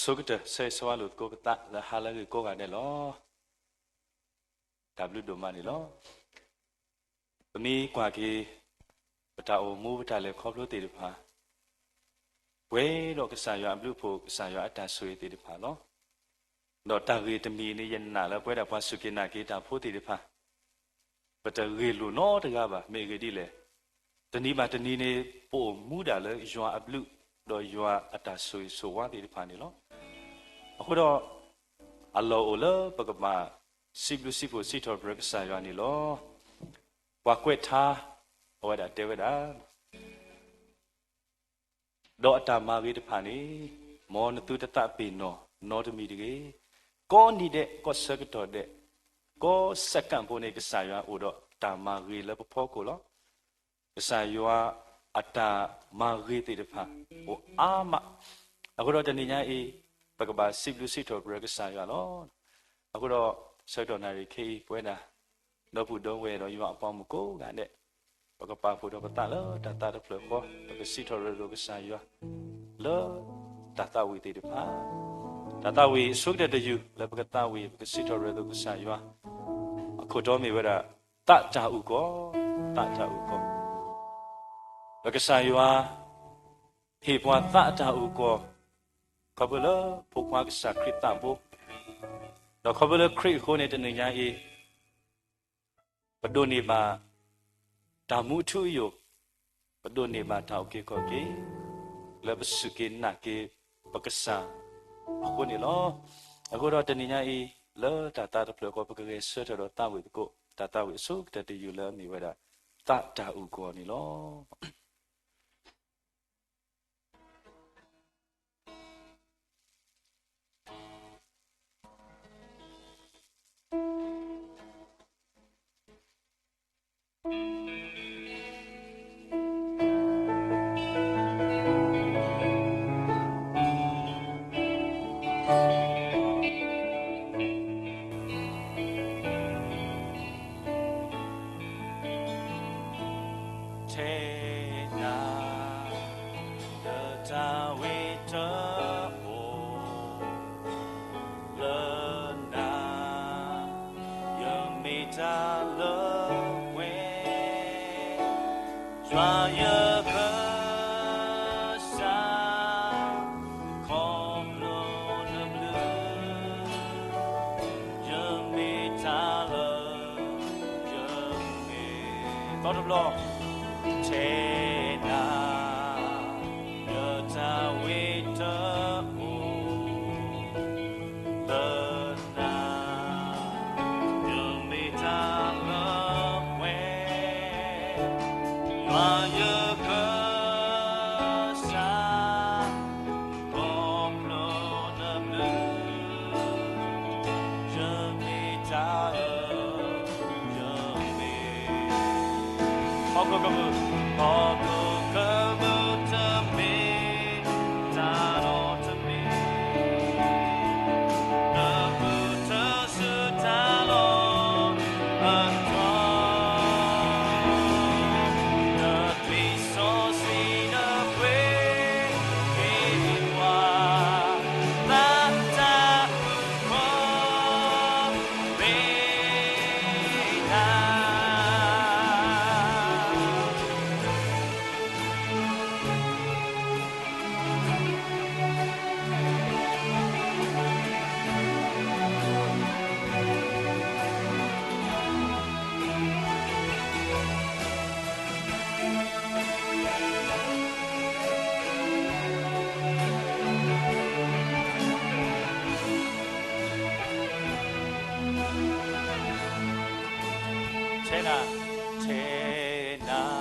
ဆိကတၢၢ်ဆၢဂ့ၤဆၢဝါလိာ်သကိးပသးလၢဟါလၢအဂ့ၤကိးဂၤဒဲးလီၤ. တၢ်ဘျုးဒိၣ်မးန့ၣ်လီၤ. ပမ့ၢ်ကွၢ်က့ၤ ပတၢ်အိၣ်မူပတၢ်လဲၤခီဖျိသ့ၣ်တဖၣ် ပှဲၤဒီးကစၢ်ယွၤအဘျုးအဖှိၣ် ကစၢ်ယွၤအတၢ်ဆိၣ်ဂ့ၤသ့ၣ်တဖၣ်လီၤ. ဒီးတၢ်ဂ့ၢ်တမံၤန့ၣ် ယနာ်လၢပဝဲဒၣ်ပှၤစူၢ်က့ၤနာ်က့ၤတၢ်ဖိသ့ၣ်တဖၣ် ပတဂ့ၢ်လိာ်နီတဂၤဘၣ်. မ့ၢ်အဂ့ၢ်ဒ်လဲၣ်, တနံၤဘၣ်တနံၤန့ၣ် ပအိၣ်မူဒၣ်လၢယွၤအဘျုး ဒီးယွၤအတၢ်ဆိၣ်ဂ့ၤဆိၣ်ဝါသ့ၣ်တဖၣ်န့ၣ်လီၤ. အဃိဒီး အလီၢ်အိၣ်လၢပကဘၣ်စံးဘျုးစံးဖှိၣ်စံးထီၣ်ပတြၢၤကစၢ်ယွၤန့ၣ်လီၤ. ပှၤကွဲးထါ အဝဲဒၣ်တဲဝဲဒၣ် ဒီးအတၢ်မၤဂ့ၤတဖၣ်န့ၣ် မ်နသုတသးပ့ၤနီၣ်နီတမံၤတဂ့ၤ. ကိးနံၤဒဲး ကိးဆၢကတီၢ်ဒဲး ကိးစဲးကၣ်ဖိန့ၣ် ကစၢ်ယွၤအိၣ်ဒီးတၢ်မၤဂ့ၤလၢပဖီခိၣ်လီၤ. ကစၢ်ယွၤအတၢ်မၤဂ့ၤသ့ၣ်တဖၣ် အိၣ်အါမး. အဃိဒီးတနံၤညါအံၤ ပကဘၣ်စံးဘျုးစံးထီၣ်ပတြၢၤကစၢ်ယွၤလီၤ. အဃိဒီး ဆၢကတီၢ်နၣ်ရံၣ်ခဲအံၤ ပဝဲဒၣ် ဒီပုၢ်ဒီဝဲၢ်ဒီးယွၤအပှၤမုၣ်ကိးဂၤဒဲး ပကပာ်ဖှိၣ်ဒီးပသးလၢတၢ်သးတဖျၢၣ်ဃီ ပကစံးထီၣ်ပတြၢၤကစၢ်ယွၤ လၢတၢ်သးဝံၣ်သ့ၣ်တဖၣ်, တၢ်သးဝံၣ်အဆိကတၢၢ်တယုၢ်လၢပကသးဝံၣ် ပကစံးထီၣ်ပတြၢၤကစၢ်ယွၤ အခိၣ်တီမ့ၢ်ဝဲဒၣ် သးတၢ်အုၣ်ကီၤ, သးတၢ်အုၣ်ကီၤ. ဒီးကစၢ်ယွၤ ဟ့ၣ်ပှၤသးတၢ်အုၣ်ကီၤ ခီဖျိလၢဖိခွါကစၢ်ခရံာ်သးဘိ, ဒီးခီဖျိလၢခရံာ်အဃိန့ၣ် တနံၤညါအံၤ ပဒိးန့ၢ်ဘၣ် တၢ်မူအထူအယိာ်, ပဒိးန့ၢ်ဘၣ်တၢ်အုၣ်က့ၤခီၣ်က့ၤ လၢပစူၢ်က့ၤနာ်က့ၤပကစၢ်အဃိန့ၣ်လီၤ. အဃိဒီးတနံၤညါအံၤ လၢတၢ်သးတဖျၢၣ်ဃီ ပကဂဲၤဆၢထၢၣ်ဒီးသးဝံၣ်သကိး တၢ်သးဝံၣ်အဆိကတၢၢ်တယုၢ်လၢအမ့ၢ်ဝဲဒၣ် သးတၢ်အုၣ်ကီၤန့ၣ်လီၤ. ထဲနၤ ဒီးတၢ်ဝံတအိၣ်လၢနၤ, ယမ့ၢ်တၢ်လၢပှဲၤ, ယွၤယကစၢ် ခီဖျိနဘျုး, ယမ့ၢ်တၢ်လၢ ယမ့ၢ်, သီတဘျီ, ထဲနၤ ယတၢ်ဝံတအိၣ် လၢနၤ, ယမ့ၢ်တၢ်လၢပှဲၤ, ယွၤယကစၢ် ခီဖျိနဘျုး, ယမ့ၢ်တၢ်လၢ ယမ့ၢ်, ဟီၣ်ခိၣ်ကမူၣ်, ဟီၣ်ခိၣ်ကမူၣ်တမ့ၢ် တၢ်ဒီတမံၤ, နဘူၣ်တၢ်စူၢ်တၢ်လီၢ်အတီၤ, နသွံၣ်စီဆှံနပှ့ၤက့ၤပှၤ, သးတၢ်အုၣ်ကီၤ မ့ၢ်နၤ. ထဲနၤ, ထဲနၤ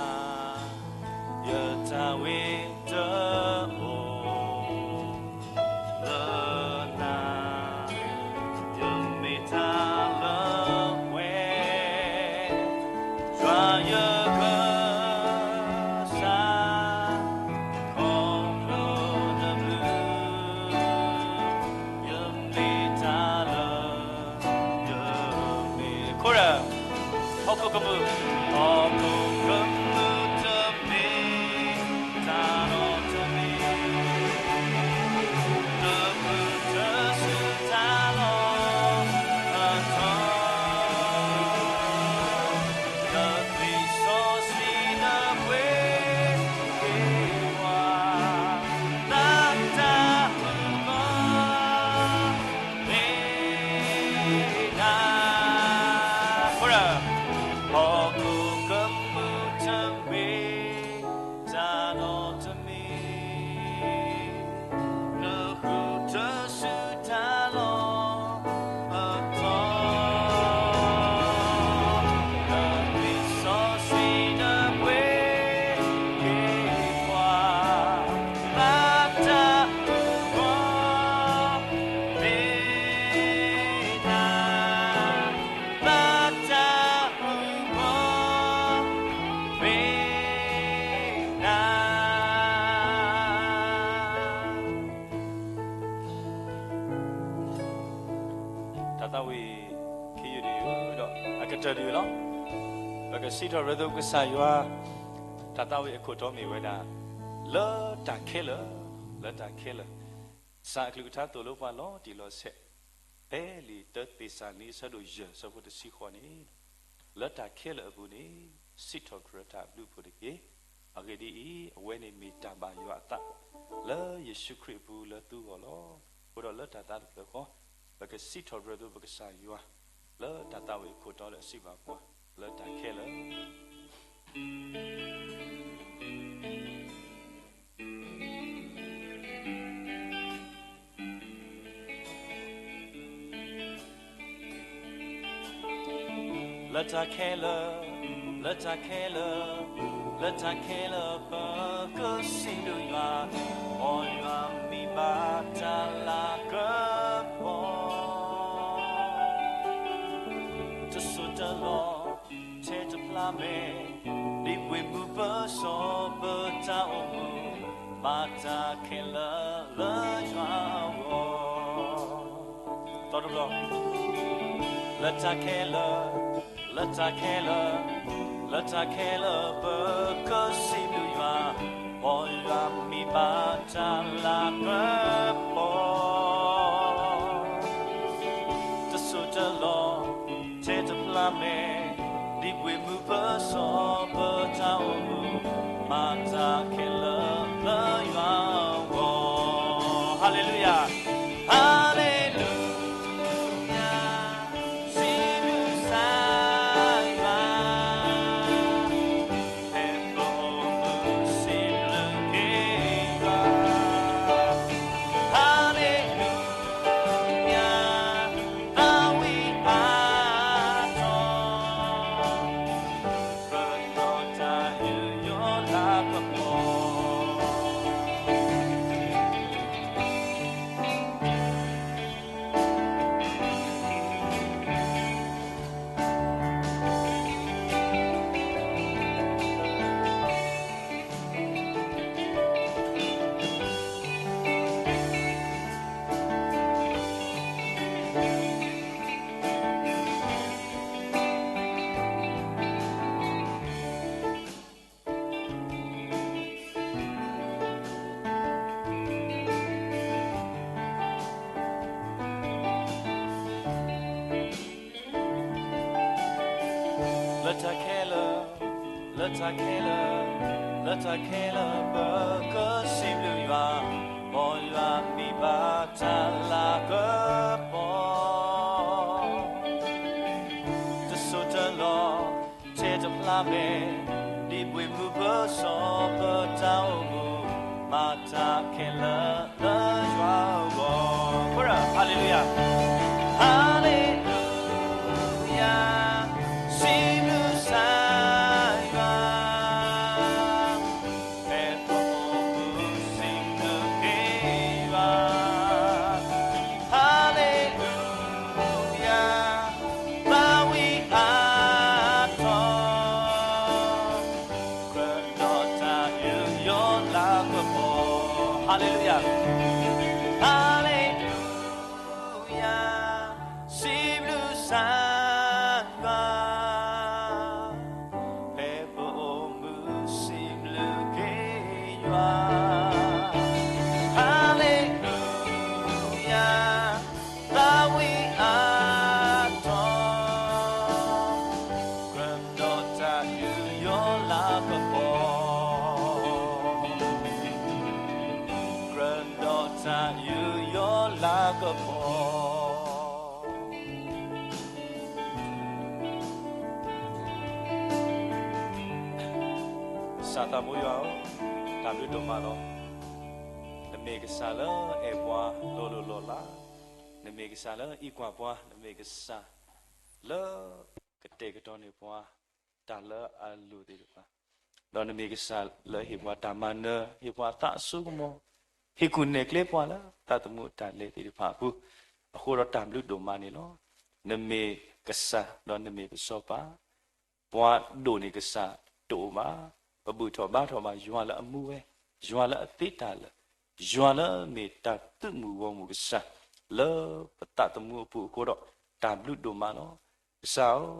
ယတၢ်ဝံတအိၣ် လၢနၤ, ယမ့ၢ်တၢ်လၢပှဲၤ, ယွၤယကစၢ် ခီဖျိနဘျုး, ယမ့ၢ်တၢ်လၢ ယမ့ၢ်, ခိၣ်ရၢၢ်, ဟီၣ်ခိၣ်ကမူၣ် တၢ်သးဝံၣ်ခံယုၢ်တယုၢ်ဒီးအကတၢၢ်တယုၢ်လီၤ. ပကစံးထီၣ်ပတြၢၤသကိးကစၢ်ယွၤ, တၢ်သးဝံၣ်အခိၣ်တီမ့ၢ်ဝဲဒၣ်, လၢတၢ်ခဲလၢာ်, လၢတၢ်ခဲလၢာ်, ကစၢ်အကလုၢ်ကထါသိၣ်လိပှၤလီၤတံၢ်လီၤဆဲး, ဖဲလံာ်တၢသ့းစၤလနံအဆၢဒိၣ်ယဲၢ်အဆၢဖိတဆံဃိးန့ၣ်, လၢတၢ်ခဲလၢာ်အပူၤန့ၣ်, စံးထီၣ်ပတြၢၤတၢ်ဘျုးအဖှိၣ်တက့ၢ်. အဂ့ၢ်ဒ်အံၤ, အဝဲန့ၣ်မ့ၢ်တၢ်ဘၣ်ယွၤအသး, လၢယ့ၣ်ၡူးခရံာ်အပူၤလၢသုဂီၢ်လီၤ. အဃိဒီးလၢတၢ်သးတဖျၢၣ်ဃီ, ပကစံးထီၣ်ပတြၢၤသကိးပကစၢ်ယွၤ, လၢတၢ်သးဝံၣ်အခိၣ်တီလၢအစံးဘၣ်ပှၤ, လၢတၢ်ခဲလၢာ် လၢတၢ်ခဲလၢာ်, လၢတၢ်ခဲလၢာ်, လၢတၢ်ခဲလၢာ်ပကစံးဘျုးယွၤ, မ်ယွၤမံၤဘၣ်တၢ်လၤကပီၤ, တစိၢ်တလီၢ် ထဲတဖျါမဲာ်, ဒ်ပှ့ၤမုၢ်ပစီပတၢ်အိၣ်မူ, မၤတၢ်ခဲလၢာ်လၢယွၤအဂီၢ်. သီတဘျီ, လၢတၢ်ခဲလၢာ်, လၢတၢ်ခဲလၢာ်, လၢတၢ်ခဲလၢာ်ပကစံးဘျုးယွၤ, မ်ယွၤမံၤဘၣ်တၢ်လၤကပီၤ တစိၢ်တလီၢ်, ထဲတဖျါမဲာ်, ဒ်ပှ့ၤမုၢ်ပစီပတၢ်အိၣ်မူ, မၤတၢ်ခဲလၢာ်လၢယွၤအဂီၢ်. ဟါလ့လူယၤ, ဟါလ့လူယၤ, စံးဘျုးကစၢ်ယွၤ ဖဲပအိၣ်မူစံးဘျုးက့ၤယွၤ, ဟါလ့လူယၤ, သးဝံၣ်အါထီၣ်, ပနီၢ်တၢ်ယူးယီၣ်လၤကပီၤ. လၢတၢ်ခဲလၢာ်, လၢတၢ်ခဲလၢာ်, လၢတၢ်ခဲလၢာ်ပကစံးဘျုးယွၤ, မ်ယွၤမံၤဘၣ်တၢ်လၤကပီၤ တစိၢ်တလီၢ်, ထဲတဖျါမဲာ်, ဒ်ပှ့ၤမုၢ်ပစီပတၢ်အိၣ်မူ, မၤတၢ်ခဲလၢာ်လၢယွၤအဂီၢ်. ဟါလ့လူယၤ, ဟါလ့လူယၤ, စံးဘျုးကစၢ်ယွၤ ဖဲပအိၣ်မူစံးဘျုးက့ၤယွၤ, ဟါလ့လူယၤ, သးဝံၣ်အါထီၣ်, ကြၢးဒီးတၢ်ယူးယီၣ်လၤကပီၤ. ဟါလ့လူယၤ, ဟါလ့လူယၤ, စံးဘျုးကစၢ်ယွၤ ဖဲပအိၣ်မူစံးဘျုးက့ၤယွၤ, ဟါလ့လူယၤ, သးဝံၣ်အါထီၣ်, ကြၢးဒီးတၢ်ယူးယီၣ်လၤကပီၤ, ကြၢးဒီးတၢ်ယူးယီၣ်လၤကပီၤ. ကစၢ်သးဘိယွၤဧၢ, တၢ်ဘျုးဒိၣ်မးလီၤ. နမ့ၢ်ကစၢ်လၢအဲၣ်ပှၤလီၤလိၢ်လီၤလး, နမ့ၢ်ကစၢ်လၢအံးကွၢ်ပှၤ, နမ့ၢ်ကစၢ်လၢကတဲာ်ကတီၤန့ၢ်ပှၤ တၢ်လၢအလိၣ်သ့ၣ်တဖၣ်, ဒီးနမ့ၢ်ကစၢ်လၢဟ့ၣ်ပှၤတၢ်မၤနၢၤ, ဟ့ၣ်ပှၤသးအစိကမီၤ, ဟ့ၣ်ကူၣ်နဲၣ်ကျဲပှၤလၢသးသမူအတၢ်လဲၤသ့ၣ်တဖၣ်အပူၤ, အဃိဒီးတၢ်ဘျုးဒိၣ်မးန့ၣ်လီၤ. နမ့ၢ်ကစၢ်ဒီးနမ့ၢ်ပစီၤပၤ, ပှၤဒိၣ်န့ၢ်ကစၢ်တအိၣ်ဘၣ်. ပဘူၣ်ထီၣ်ဘါထီၣ်ဘၣ်ယွၤလၢအမူဝဲ, ယွၤလၢအသ့တၢ်လၢာ်, ယွၤလၢအမ့ၢ်တၢ်သုးမုၢ်ဂီၢ်မုၢ်ကစၢ် လၢပသးသမူအပူၤအဃိဒီး တၢ်ဘျုးဒိၣ်မးလီၤ. ကစၢ်ဧၢ,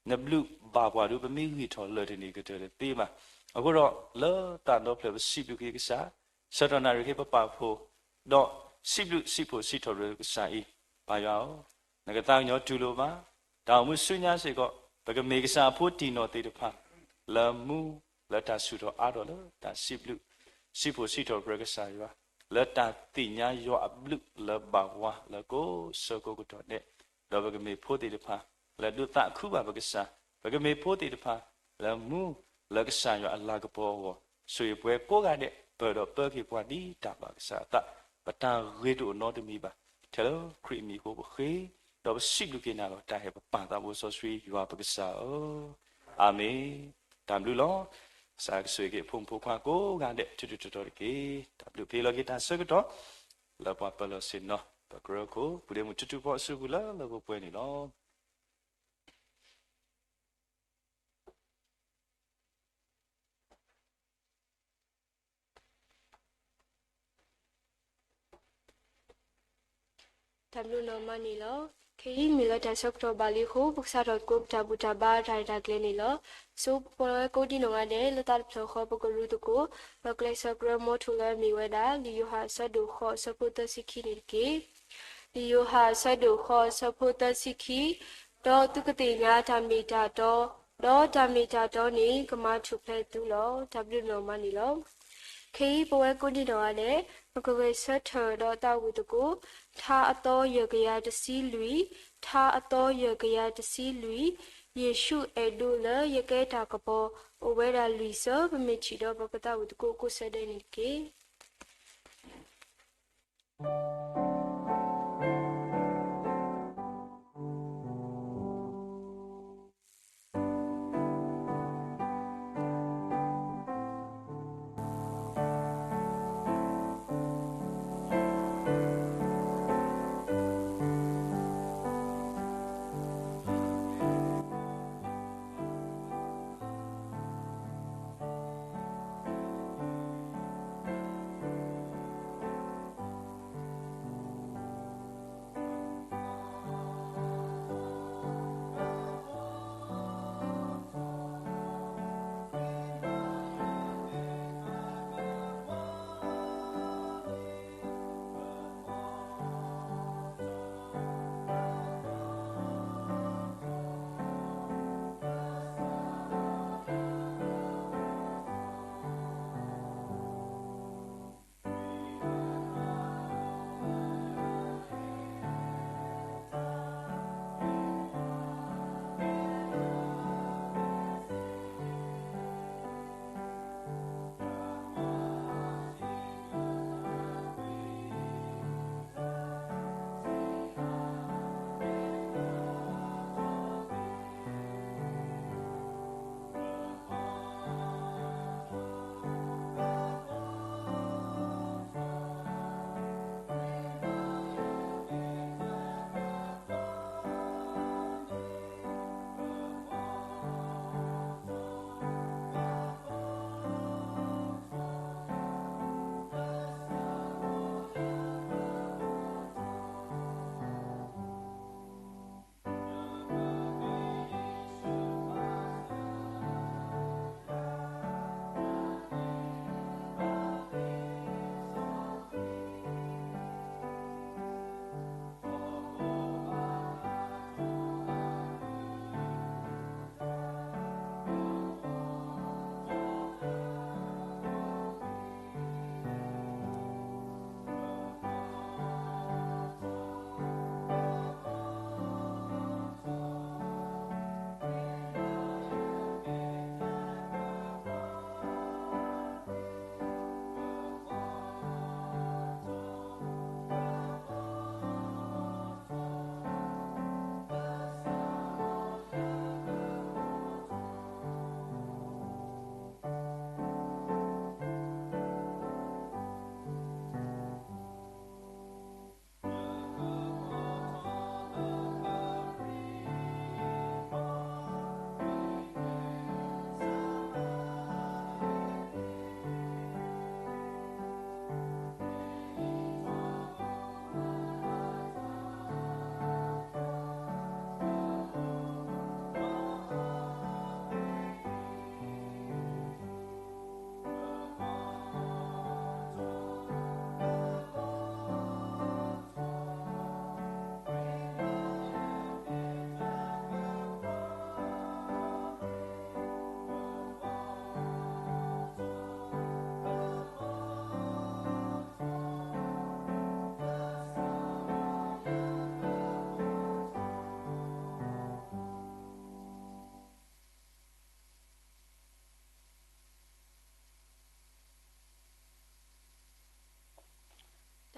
နဘျုးဘၣ်ပှၤဒီး ပမ့ၢ်ဂံၢ်ထီၣ်လၢာ်တန့ၢ်ကတၢၢ်တသ့ဘၣ်. အဃိဒီး လၢတၢ်ဒီဖျၢၣ်ပစံးဘျုးက့ၤကစၢ်, ဆၢကတီၢ်နၣ်ရံၣ်က့ၤပပာ်ဖှိၣ်, ဒီးစံးဘျုးစံးဖှိၣ်စံးထီၣ်ပတြၢၤကစၢ်အံၤ, ပၢ်ယွၤဧၢ, နကသးကညီၤတူၢ်လိာ်ဘၣ်, တၢ်အိၣ်မူဆူညါစ့ၢ်ကီး ပကမ့ၢ်ကစၢ်အဖိတံၢ်နီၢ်သ့ၣ်တဖၣ် လၢမူ လၢတၢ်ဆူၣ်ထီၣ်အါထီၣ်လၢတၢ်စံးဘျုး စံးဖှိၣ်စံးထီၣ်ပတြၢၤကစၢ်ယွၤ, လၢတၢ်သ့ၣ်ညါယွၤအဘျုးလၢဘၣ်ဝါလၢကိးဆၢကိးကတီၢ်ဒဲး, ဒီးပကမ့ၢ်ဖိသ့ၣ်တဖၣ် လၢဒိးသးခုဘၣ်ပကစၢ်, ပကမ့ၢ်ဖိသ့ၣ်တဖၣ် လၢမူ လၢကစၢ်ယွၤအလၤကပီၤအဂီၢ်, ဆိၣ်ဂ့ၤပှၤကိးဂၤဒဲး ပၢၢ်ဒီးပၢက့ၤပှၤဒ်တၢ်ဘၣ်ကစၢ်အသး, ပတၢ်ဂ့ၤတအိၣ်နီတမံၤဘၣ်. ထဲလၢခရံာ်အမံၤအဃိပဃ့, ဒီးပစံးဘျုးက့ၤနၤလီၤ. တၢ်ဟဲပပာ်သးဘိစီဆှံယွၤပကစၢ်ဧၢ, အၤမ့ၣ်. တၢ်ဘျုးလီၤ. ကစၢ်ကဆိၣ်ဂ့ၤက့ၤအဖိမုၣ်ဖိခွါကိးဂၤဒဲး ထူထူတီတီတက့ၢ်. တၢ်ဘျုးဖဲလီၤက့ၤတၢ်ဆၢကတီၢ် လၢပှၤပၢၤလီၢ်ဆ့ၣ်နီၤ ပကြၢးခိၣ် ပူၤဒ့မုၣ်ထူထူဖီအစုပူၤလၢလၢပှဲၤပှဲၤန့ၣ်လီၤ. တၢ်ဘျုးနီၢ်မးန့ၣ်လီၤ. ခဲအံၤမ့ၢ်လၢတၢ်ဆၢကတီၢ်ဘၣ်လံအဃိ ပကစးထီၣ်သကိးပတၢ်ဘူၣ်တၢ်ဘါတၢ်ရဲၣ်တၢ်ကျဲၤန့ၣ်လီၤ. ဆိပဝဲကိးဒံနီၢ်ဂၤဒဲး လၢသးတဖျၢၣ်ဃီ ပကရူၢ်သကိး ပကျဲးစၢးကရၢမိထိၣ်လၢအမ့ၢ်ဝဲဒၣ် လံာ်ယိၤဟၣ်အဆၢဒိၣ်ဃိးအဆၢဖိသၢဆံခံန့ၣ်တက့ၢ်. လံာ်ယိၤဟၣ်အဆၢဒိၣ်ဃိးအဆၢဖိသၢဆံခံ, ဒီးသုကသ့ၣ်ညါတၢ်မ့ၢ်တၢ်တီ, ဒီးတၢ်မ့ၢ်တၢ်တီန့ၣ် ကမၤထူၣ်ဖျဲးသုလီၤ. တၢ်ဘျုးနီၢ်မးန့ၣ်လီၤ. ခဲအံၤပဝဲကိးဒံနီၢ်ဂၤဒဲး ပကဂဲၤဆၢထၢၣ်ဒီးသးဝံၣ်သကိး ထါအသီယဲၢ်ကယၤတဆံလွံၢ်, ထါအသီယဲၢ်ကယၤတဆံလွံၢ်, ယ့ၣ်ၡူးအဲၣ်ဒိးလၢယကဲတၢ်ကပီၤ, အိၣ်ဝဲဒၣ်လွံၢ်ဆၢ, ပမ့ၢ်ထံၣ်ဒီးပကသးဝံၣ်သကိးကိးဆၢဒဲးန့ၣ်တက့ၢ်.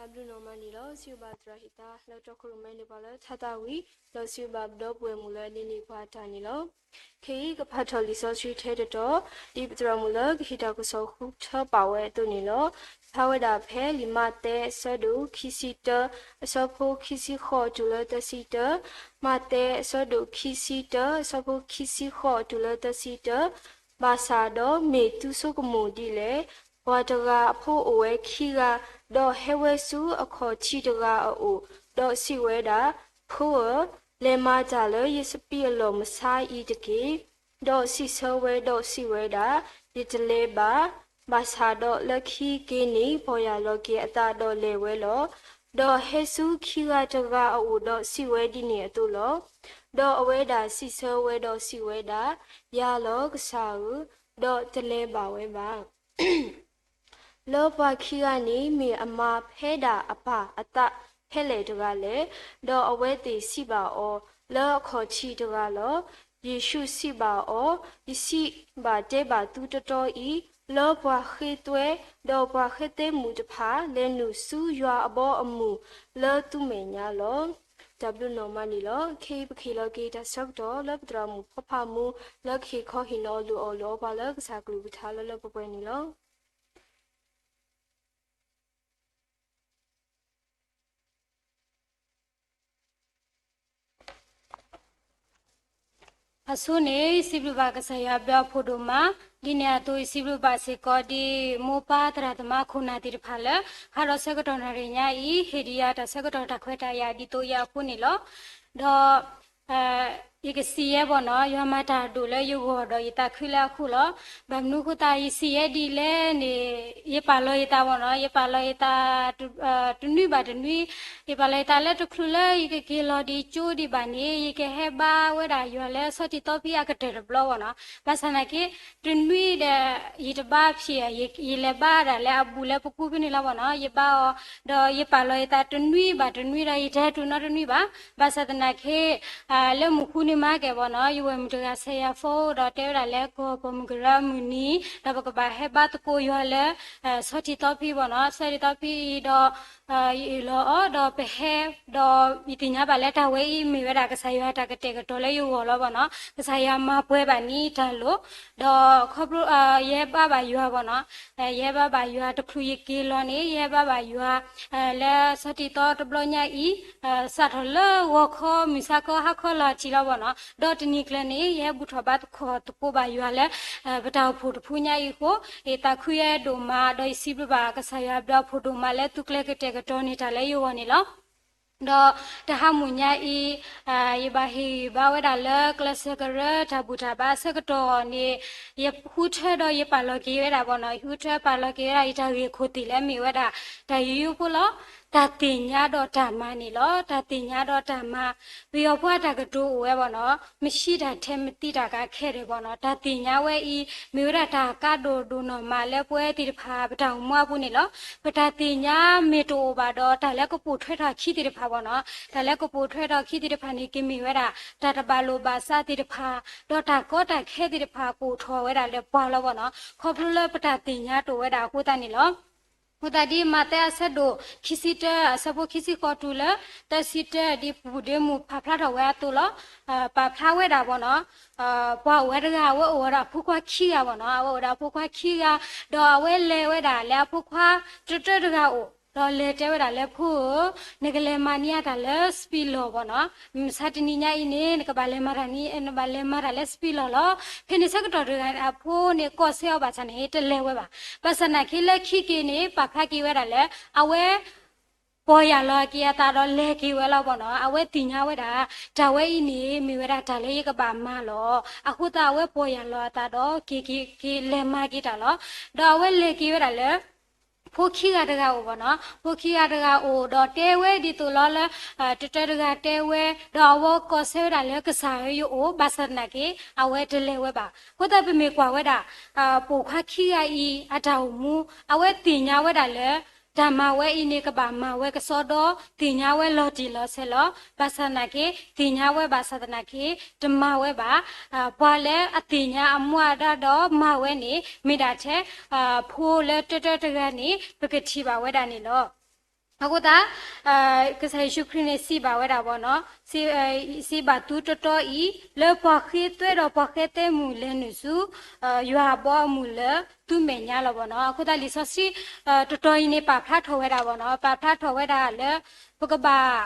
တၢ်ဘျုးနီၢ်မးန့ၣ်လီၤ. စံးဘျုးဘၣ်သရၣ်ဟံၣ်သါ လၢတီခိၣ်ရိၣ်မဲန့ၢ်ပှၤလၢထါသၣ်ဝံၤ ဒီးစံးဘျုးဘၣ်ပဒီပုၢ်ဝဲၢ်မုၣ်လၢအန့ၢ်ပှၤတၢ်န့ၣ်လီၤ. ခဲအံၤကဖးထီၣ်လံာ်စီဆှံထဲတတီၤ ဒ်ပသရၣ်မုၣ်လၢကဟ့ၣ်တၢ်ကစီၣ်ဃုထၢပာ်ဝဲအသိးန့ၣ်လီၤ. ဖျါဝဲဒၣ်ဖဲလံာ်မးသဲအဆၢဒိၣ်ခံဆံတၢ အဆၢဖိခံဆံဃိးတုၤလၢသၢဆံတၢ, မးသဲအဆၢဒိၣ်ခံဆံတၢ အဆၢဖိခံဆံဃိးတုၤလၢသၢဆံတၢ, ဘၣ်ဆၣ်ဒီးမ့ၢ်သုဆိကမိၣ်ဒ်လဲၣ်. ပှၤတဂၤအဖိအိၣ်ဝဲခံဂၤ, ဒီးဟဲဝဲဆူအခီၣ်ထံးတဂၤအအိၣ်, ဒီးစံးဝဲဒၣ်, ဖိဧၢ, လဲၤမၤတၢ်လၢယစပံးအလီၢ်မဆါအံၤတက့ၢ်. ဒီးစံးဆၢဝဲဒီးစံးဝဲဒၣ်, ယတလဲၤဘၣ်. ဘၣ်ဆၣ်ဒီးလၢခံက့ၤန့ၣ် ပီၢ်ယၢ်လီၤက့ၤအသးဒီးလဲၤဝဲလီၤ. ဒီးဟဲဆူခံဂၤတဂၤအအိၣ်ဒီးစံးဝဲဒ်န့ၣ်အသိးလီၤ. ဒီးအဝဲဒၣ်စံးဆၢဝဲဒီးစံးဝဲဒၣ်, ယၤလီၤကစၢ်ဧၢ, ဒီးတလဲၤဘၣ်ဝဲဘၣ်. လၢပှၤခံဂၤန့ၣ်မ့ၢ်အမၤဖဲဒၣ်အပၢ်အသးဖဲလဲၣ်တဂၤလဲၣ်. ဒီးအဝဲသ့ၣ်စံးဘၣ်အီၤ, လၢအခီၣ်ထံးတဂၤလီၤ. ယ့ၣ်ၡူးစံးဘၣ်အီၤ, ယစံးဘၣ်တဲဘၣ်သုတီတီအံၤ, လၢပှၤဃ့သွဲ, ဒီးပှၤဃ့သ့မူးတဖၣ် လဲၤနုာ်ဆူယွၤအဘီအမုၢ်လၢသုမဲာ်ညါလီၤ. တၢ်ဘျုးနီၢ်မးန့ၣ်လီၤ. ခဲအံၤပကဟ့ၣ်လီၤက့ၤတၢ်ဆၢကတီၢ်လၢပသရၣ်မုၣ်ဖီဖးမူ လၢကဟ့ၣ်ခီဟ့ၣ်နီၤလိၣ်အီၣ်လိၣ်အီပှၤလၢကစၢ်ကလုၢ်ကထါလၢလၢပှဲၤပှဲၤန့ၣ်လီၤ. အဆိန့ၣ် စံးဘျုးဘၣ်ကစၢ်ယွၤအဘျုးအဖှိၣ်ဒိၣ်မး, ဒ်န့ၣ်အသိး ယစံးဘျုးဘၣ်စ့ၢ်ကီးဒ်မိၢ်ပၢ်သရၣ်သမါခိၣ်နၢ်သ့ၣ်တဖၣ်လၢ ဟါဒီးဆၢကတီၢ်နၣ်ရံၣ်ညါအံၤ ဟ့ၣ်ဒံးယၤတၢ်ဆၢကတီၢ်တၢ်ခွဲးတၢ်ယာ်ဒ်သိးယၤအဃိန့ၣ်လီၤ. ဒီး ယကစံးယဲဘၣ်နီၤ, ယွၤမၤတၢ်ဒိၣ်လၢယဂီၢ်ဒီးယသးခုလၢအဃိလီၤ. ဘၣ်မနုၤအဃိသတး ယစံးယဲဒ်လဲၣ်န့ၣ်, ယပာ်လီၤယသးဘၣ်နီၤ, ယပာ်လီၤယသး တနွံဘၣ်တနွံ, ယပာ်လီၤယသးလၢတချုးလၢယကက့ၤလီၤဒံးကၠိဒံးဘၣ်န့ၣ် ယကဟဲဘါဝဲဒၣ်ယွၤလၢဆီၣ်တံၢ်သီဖံအကတၢၢ်တဘျီဘၣ်နီၤ. ဘၣ်ဆၣ်သနာ်က့ တနွံဒီး ယတဘါဖျဲး, ယလဲၤဘါဒၣ်လၢအဘူးလၢပကူဖဲန့ၣ်လီၤဘၣ်နီၤ. ယဘါအီၤ ဒီးယပာ်လီၤယသးတနွံဘၣ်တနွံဒီး ယတဟဲတုၤနီတနွံဘၣ်. ဘၣ်ဆၣ်သနာ်က့ လၢမုၢ်ဃုနံၤမၤကဲၣ်ဘၣ်နီၤ, ယဝဲၢ်မုၣ်တဂၤ ဆဲးယၤဖိ ဒီးတဲဝဲဒၣ်လၢကီၢ်ပိာ်မုၣ်ကရၢအမုၢ်နံၤ ဒီးပကဘၣ်ဟဲဘါသကိးယွၤလၢ ဆီၣ်တံၢ်သီဖံဘၣ်နီၤ, ဆီၣ်တံၢ်သီဖံအံၤဒီး ယအၢၣ်လီၤအီၤ ဒီးပဟဲ, ဒီးယသ့ၣ်ညါဘၣ်လၢတၢ်ဝဲအံၤ မ့ၢ်ဝဲဒၣ်ကစၢ်ယွၤတၢ်ကတဲာ်ကတီၤလၢယဂီၢ်လီၤဘၣ်နီၤ, ကစၢ်ယွၤမၤပှဲၤဘၣ်န့ၢ်တၢ်လိၤ, ဒီးခီဖျိ ယဟဲဘါဘၣ်ယွၤဘၣ်နီၤ, ယဟဲဘါဘၣ်ယွၤတချုးယက့ၤလီၤန့ၣ် ယဟဲဘါဘၣ်ယွၤ လၢဆီၣ်တံၢ်သီတဘျီညါအံၤ စးထီၣ်လၢဂီၤခီမုၢ်ဆါခီဟါခီလီၤတံၢ်လီၤဘၣ်နီၤ, ဒီးတနံၤကျၢၤန့ၣ် ယဟဲဘူၣ်ထီၣ်ဘါသကိးဘၣ်ယွၤလၢ ပတၢ်အိၣ်ဖှိၣ်တဖုညါအံၤအဃိ, ယသးခုယဲဒိၣ်မး ဒီးယစံးဘျုးဘၣ်ကစၢ်ယွၤအဘျုးအဖှိၣ်ဒိၣ်မးလၢသုကျဲကတဲာ်ကတီၤန့ၢ်တၢ်လၢယဂီၢ်န့ၣ်လီၤ. ဒီးတဟါမုၢ်ညါအံၤ ယဘၣ်ဟ့ၣ်ဂံၢ်ဘါဝဲဒၣ်လၢကျဲးစၢးကရၢတၢ်ဘူၣ်တၢ်ဘါအဆၢကတီၢ်န့ၣ် ယဃုထၢဒီးယပာ်လီၤက့ၤဝဲဒၣ်ဘၣ်နီၤ, ယဃုထၢပာ်လီၤက့ၤဝဲဒၣ်ယတၢ်ဂ့ၢ်ခိၣ်သ့ၣ်လၢမ့ၢ်ဝဲဒၣ် တၢ်ယိယိဖိလီၤ. တၢ်သ့ၣ်ညါဒီးတၢ်မၤန့ၣ်လီၤ. တၢ်သ့ၣ်ညါဒီးတၢ်မၤ, ပယီၤဖိအတၢ်ကတိၤအိၣ်ဝဲဘၣ်နီၤ, မဆံးတၢ်ထဲမသံတၢ်ကါခဲဒဲးဘၣ်နီၤ. တၢ်သ့ၣ်ညါဝဲအံၤ မ့ၢ်ဝဲဒၣ်တၢ်ကါဒိၣ်ဒိၣ်နီၢ်မးလၢပဝဲသ့ၣ်တဖၣ်ပတၢ်အိၣ်မူအပူၤန့ၣ်လီၤ. ပတၢ်သ့ၣ်ညါမ့ၢ်တအိၣ်ဘၣ်ဒီး တၢ်လၢကပိာ်ထွဲထီၣ်အခံသ့ၣ်တဖၣ်ဘၣ်နီၤ, တၢ်လၢကပိာ်ထွဲထီၣ်အခံသ့ၣ်တဖၣ်န့ၣ် ကမ့ၢ်ဝဲဒၣ် တၢ်တဘၣ်လိာ်ဘၣ်စးသ့ၣ်တဖၣ်, ဒီးတၢ်ကီတၢ်ခဲသ့ၣ်တဖၣ်ကအိၣ်ထီၣ်ဝဲဒၣ်လၢပှၤလီၤဘၣ်နီၤ, ခီဖျိလၢပတၢ်သ့ၣ်ညါတအိၣ်ဝဲဒၣ်အဃိသတးန့ၣ်လီၤ. အဃိသတးဒ်မးသဲအဆၢဒိၣ်ခံဆံတၢ အဆၢဖိခံဆံဃိးတုၤလၢ သၢဆံတၢ ဒ်ပူၤဒ့မုၢ်ဖးဖျါထီၣ်ဝဲအသိးလီၤ. ပာ်ဖျါဝဲဒၣ်ဘၣ်နီၤ, ပှၤအိၣ်ဝဲတဂၤ အဝဲအိၣ်ဝဲဒီးအဖိခွါခံဂၤဘၣ်နီၤ, အဝဲအိၣ်ဒီးအဖိခွါခံဂၤ, ဒီးအဝဲလဲၤဝဲဒၣ်လၢအဖိခွါတတၢတဂၤအိၣ်, ဒီးလဲၤတဲဝဲဒၣ်လၢဖိဧၢ, နကလဲၤမၤန့ၢ်တၢ်လၢစပံးလီၢ်ဘၣ်နီၤ, မုၢ်မဆါတနံၤညါအံၤန့ၣ် နကဘၣ်လဲၤမၤတၢ်န့ၣ် နဘၣ်လဲၤမၤတၢ်လၢစပံးလီၢ်လီၤ. ဖဲန့ၣ်ဆၢကတီၢ်တဂၤန့ၣ် အဖိန့ၣ်ကိးဆၢအီၤဘၣ်ဆၣ်န့ၣ် တလဲၤဝဲဘၣ်. ဘၣ်ဆၣ်သနာ်က့လၢခံက့ၤန့ၣ် ပာ်ဖျါက့ၤဝဲဒၣ်လၢ အဝဲ ပီၢ်ယၢ်လီၤက့ၤအသးဒီးလဲၤက့ၤဝဲလီၤဘၣ်နီၤ, အဝဲသ့ၣ်ညါဝဲဒၣ် တၢ်ဝဲအံၤန့ၣ် မ့ၢ်ဝဲဒၣ်တၢ်လၢယကဘၣ်မၤလီၤ. အဃိသတးအဝဲပီၢ်ယၢ်လီၤအသးဒီးက့ၤက့ၤက့ၤလဲၤမၤက့ၤတၢ်လီၤ. ဒီးအဝဲလဲၤက့ၤဝဲဒၣ်လၢ ဖိခံဂၤတဂၤအိၣ်ဘၣ်နီၤ, ဖိခံဂၤတဂၤအိၣ်ဒီးတဲဝဲဒ်သိးလီၤလၢ တတၢတဂၤတဲဝဲ, ဒီးအဝဲကိးဆၢဝဲဒၣ်လၢကစၢ်ဧၢယအိၣ်, ဘၣ်ဆၣ်သနာ်က့ အဝဲတလဲၤဝဲဘၣ်. အဃိသတးပမ့ၢ်ကွၢ်ဝဲဒၣ် ပိာ်ခွါခံဂၤအံၤ အတၢ်အိၣ်မူ အဝဲသ့ၣ်ညါဝဲဒၣ်လၢ တၢ်မၤဝဲအံၤန့ၣ် ကဘၣ်မၤဝဲကစီဒီ သ့ၣ်ညါဝဲလီၤတံၢ်လီၤဆဲးလီၤ. ဘၣ်ဆၣ်သနာ်က့ သ့ၣ်ညါဝဲဘၣ်ဆၣ်သနာ်က့ တမၤဝဲဘၣ်. ပှၤလၢအသ့ၣ်ညါအမူအဒါဒီးမၤဝဲန့ၣ် မ့ၢ်ဒၣ်ထဲ ဖိလၢတတၢတဂၤန့ၣ် ပကထံၣ်ဘၣ်ဝဲဒၣ်န့ၣ်လီၤ. အဃိသတး ကစၢ်ယ့ၣ်ၡူးခရံာ်န့ၣ်စံးဘၣ်ဝဲဒၣ်ဘၣ်နီၤ, စံးဘၣ်သုတတီအံၤ လၢပှၤဃ့သွဲဒီးပှၤဃဲသဲမုၢ်လဲၤနုာ်ဆူ ယွၤအဘီအမုၢ်လၢသုမဲာ်ညါလီၤဘၣ်နီၤ. အဃိသတးလံာ်စီဆှံတတီအံၤန့ၣ် ပာ်ဖျါထီၣ်ဝဲဒၣ်ဘၣ်နီၤ, ပာ်ဖျါထီၣ်ဝဲဒၣ်လၢ ပကဘၣ်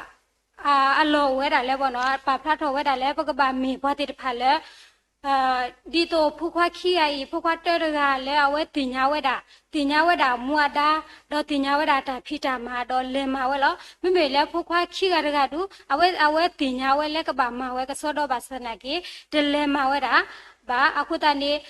အလီၢ်အိၣ်ဝဲဒၣ်လၢဘၣ်နီၤ, ပာ်ဖျါထီၣ်ဝဲဒၣ်လၢပကဘၣ်မ့ၢ်ပှၤသ့ၣ်တဖၣ်လၢ ဒ်သိးဖိခွါခံဂၤအံၤ ဖိခွါတၢတဂၤလၢအဝဲသ့ၣ်ညါဝဲဒၣ်, သ့ၣ်ညါဝဲဒၣ်အမူအဒါ, ဒီးသ့ၣ်ညါဝဲဒၣ်တၢ်ဖံးတၢ်မၤဒီးလဲၤမၤဝဲလီၤ. မ့မ့ၢ်လၢဖိခွါခံဂၤတဂၤဒုး အဝဲသ့ၣ်ညါဝဲလၢကဘၣ်မၤဝဲကစီဒီဘၣ်ဆၣ်သနာ်က့ တလဲၤမၤဝဲဒၣ်ဘၣ်. အဃိသတးန့ၣ်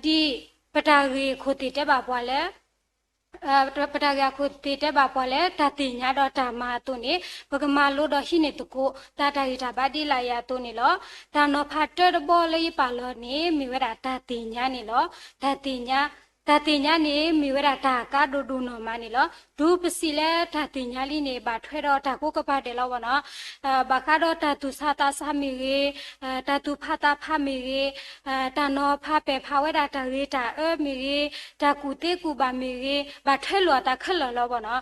ဒ်ပတၢ်ဂ့ၢ်အခိၣ်သ့ၣ်တဲဘၣ်ပှၤလၢ ပတၢ်ဂ့ၢ်အခိၣ်သ့ၣ်တဲဘၣ်ပှၤလၢတၢ်သ့ၣ်ညါဒီးတၢ်မၤအသိးန့ၣ် ပကမၤလိဒီးဟံးန့ၢ်သကိး တၢ်တၢ်ဂံၢ်တၢ်ဘါဒ်လာ်အံၤအသိးန့ၣ်လီၤ. တၢ်နီၤဖးတၢတဘီလၢယပာ်လီၤန့ၣ် မ့ၢ်ဝဲဒၣ်တၢ်သ့ၣ်ညါန့ၣ်လီၤ. တၢ်သ့ၣ်ညါ, တၢ်သ့ၣ်ညါန့ၣ် မ့ၢ်ဝဲဒၣ်တၢ်အကါဒိၣ်ဒိၣ်နီၢ်မးန့ၣ်လီၤ. တုၤပစံးလၢတၢ်သ့ၣ်ညါလံန့ၣ် ဘၣ်ထွဲဒီးတၢ်ကိးကပၤဒဲးလီၤဘၣ်နီၤ. ဘၣ်ဃးဒီးတၢ်သူၣ်ဆးသးဆးမ့ၢ်ဂ့ၤ, တၢ်သူၣ်ဖးသးဖးမ့ၢ်ဂ့ၤ, တၢ်နီၤဖးပဲာ်ဖးဝဲဒၣ်တၢ်ဂ့ၤတၢ်အၢမ့ၢ်ဂ့ၤ, တၢ်ကူၣ်သ့ကူၣ်ဘၣ်မ့ၢ်ဂ့ၤ, ဘၣ်ထွဲလိာ်အသးခဲလၢာ်လီၤဘၣ်နီၤ.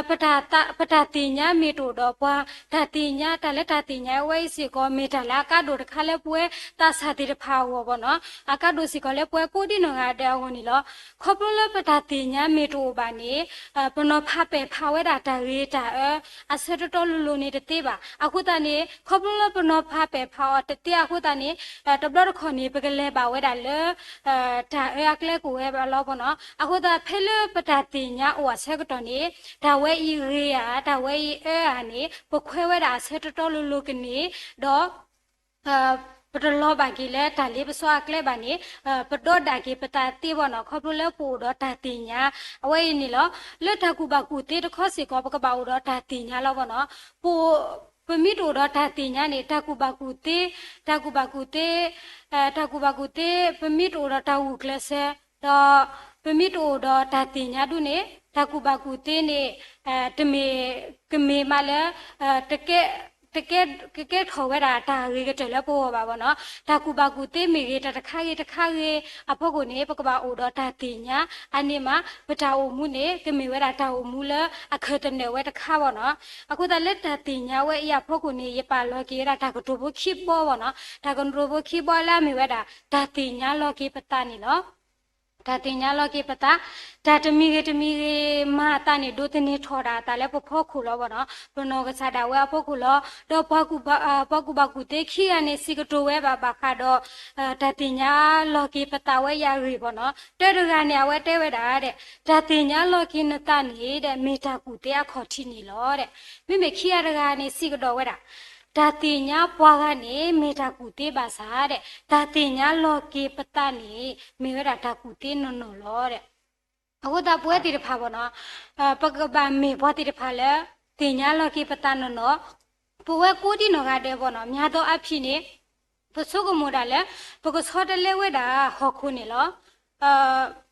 ပတၢ်သ့ၣ်ညါမ့ၢ်တအိၣ်ဒီးပှၤ, တၢ်သ့ၣ်ညါတၢ်လၢတၢ်သ့ၣ်ညါဝဲအံၤစ့ၢ်ကီး မ့ၢ်တၢ်လၢအကါဒိၣ်တခါလၢပဝဲသးစၢ်သ့ၣ်တဖၣ်အဂီၢ်ဘၣ်နီၤ, အကါဒိၣ်စ့ၢ်ကီးလၢပဝဲကိးဒံနီၢ်ဂၤဒဲးအဂီၢ်န့ၣ်လီၤ. ခီဖျိလၢပတၢ်သ့ၣ်ညါမ့ၢ်တအိၣ်ဘၣ်န့ၣ် ပနီၤဖးပဲာ်ဖးဝဲဒၣ်တၢ်ဂ့ၤတၢ်အၢ အဆၢတီတီလိၤလိၤန့ၣ်တသ့ဘၣ်. အဃိသတးန့ၣ် ခီဖျိလၢပနီၤဖးပဲာ်ဖးအီၤတသ့အဃိသတးန့ၣ် တဘျီတခီၣ်န့ၣ် ပကလဲၤဘၣ်ဝဲဒၣ်လၢ တၢ်အၢအကျဲကိၣ်ဝဲဘၣ်လီၤဘၣ်နီၤ. အဃိသတးဖဲလၢပတၢ်သ့ၣ်ညါအိၣ်အဆၢကတီၢ်န့ၣ် တၢ်ဝဲအံၤဂ့ၤဧါ တၢ်ဝဲအံၤအၢဧါန့ၣ် ပခွဲးဝဲဒၣ်အဆၢတီတီလိၤလိၤကန့ၢ် ဒီး ပတလီၤဘၣ်က့ၤလၢတၢ်လ့ပစီအကျဲဘၣ်န့ၣ် ပဒီဒၣ်က့ၤပသးသ့ဘၣ်နီၤ ခီဖျိလၢပအိၣ်ဒီးတၢ်သ့ၣ်ညါ အဝဲအံၤန့ၣ်လီၤ. လၢတၢ်ကူၣ်ဘၣ်ကူၣ်သ့တခီစ့ၢ်ကီး ပကဘၣ်အိၣ်ဒီးတၢ်သ့ၣ်ညါလီၤဘၣ်နီၤ. ပ ပမ့ၢ်တအိၣ်ဒီးတၢ်သ့ၣ်ညါန့ၣ် တၢ်ကူၣ်ဘၣ်ကူၣ်သ့, တၢ်ကူၣ်ဘၣ်ကူၣ်သ့, တၢ်ကူၣ်ဘၣ်ကူၣ်သ့ ပမ့ၢ်တအိၣ်ဒီးတၢ်ဂုာ်ကျဲးစၢး, ဒီးပမ့ၢ်တအိၣ်ဒီးတၢ်သ့ၣ်ညါဒုန့ၣ် တၢ်ကူၣ်ဘၣ်ကူၣ်သ့န့ၣ် တမ့ၢ် ကမ့ၢ်မးလၢ တကဲ တကဲထီၣ်ဝဲဒၣ်တၢ်ဂ့ၤကတၢၢ်လၢပဂီၢ်ဘၣ်ဘၣ်နီၤ. တၢ်ကူၣ်ဘၣ်ကူၣ်သ့မ့ၢ်ဂ့ၤ တၢ်တခါဂ့ၤတခါဂ့ၤအဖီခိၣ်န့ၣ် ပကဘၣ်အိၣ်ဒီးတၢ်သ့ၣ်ညါ အန့ၣ်မး ပတၢ်အိၣ်မူန့ၣ် ကမ့ၢ်ဝဲဒၣ်တၢ်အိၣ်မူလၢအခၢၣ်သနၢၣ်ဝဲတခါဘၣ်နီၤ. အဃိသတးလၢတၢ်သ့ၣ်ညါဝဲအံၤအဖီခိၣ်န့ၣ် ယပာ်လီၤက့ၤဝဲဒၣ်တၢ်ကတိၤဖိခံဘီဘၣ်နီၤ. တၢ်ကတိၤဖိခံဘီလၢအမ့ၢ်ဝဲဒၣ် တၢ်သ့ၣ်ညါလီၤက့ၤပသးန့ၣ်လီၤ. တၢ်သ့ၣ်ညါလီၤက့ၤပသး, တၢ်တမံၤဂ့ၤတမံၤဂ့ၤမၤအသးန့ၣ် ဒိးသန့ၤထီၣ်ဒၣ်အသးလၢပဖီခိၣ်လီၤဘၣ်နီၤ, ပနီၢ်ကစၢ်ဒၣ်ဝဲအဖီခိၣ်လီၤ. ဒီးပှၤကူၣ်ဘၣ်, ပှၤကူၣ်ဘၣ်ကူၣ်သ့ခံဂၤန့ၣ် စံးကတိၤဝဲဘၣ်ဘၣ်ဃးဒီး တၢ်သ့ၣ်ညါလီၤက့ၤပသးဝဲအံၤအဂ့ၢ်ဘၣ်နီၤ. တၢတဂၤန့ၣ် အဝဲတဲဝဲဒၣ်ဒဲး, တၢ်သ့ၣ်ညါလီၤက့ၤနသးန့ၣ်ဒဲး မ့ၢ်တၢ်ကူၣ်သ့အခီၣ်ထံးန့ၣ်လီၤဒဲး. မ့မ့ၢ်ခံဂၤတဂၤန့ၣ် စံးကဒီးဝဲဒၣ် တၢ်သ့ၣ်ညါပှၤဂၤန့ၣ် မ့ၢ်တၢ်ကူၣ်သ့ဘၣ်ဆၣ်ဒဲး, တၢ်သ့ၣ်ညါလီၤက့ၤပသးန့ၣ် မ့ၢ်ဝဲဒၣ်တၢ်ကူၣ်သ့နီၢ်နီၢ်လီၤဒဲး. အဃိသတးပဝဲသ့ၣ်တဖၣ်ဘၣ်နီၤ, ပကဘၣ်မ့ၢ်ပှၤသ့ၣ်တဖၣ်လၢ သ့ၣ်ညါလီၤက့ၤပသးနီၢ်နီၢ်, ပဝဲကိးဒံနီၢ်ဂၤဒဲးဘၣ်နီၤ, များသောအားဖြင့်န့ၣ် ပဆိကမိၣ်ဒၣ်လၢ ပကဆီတလဲဝဲဒၣ်ဟီၣ်ခိၣ်န့ၣ်လီၤ.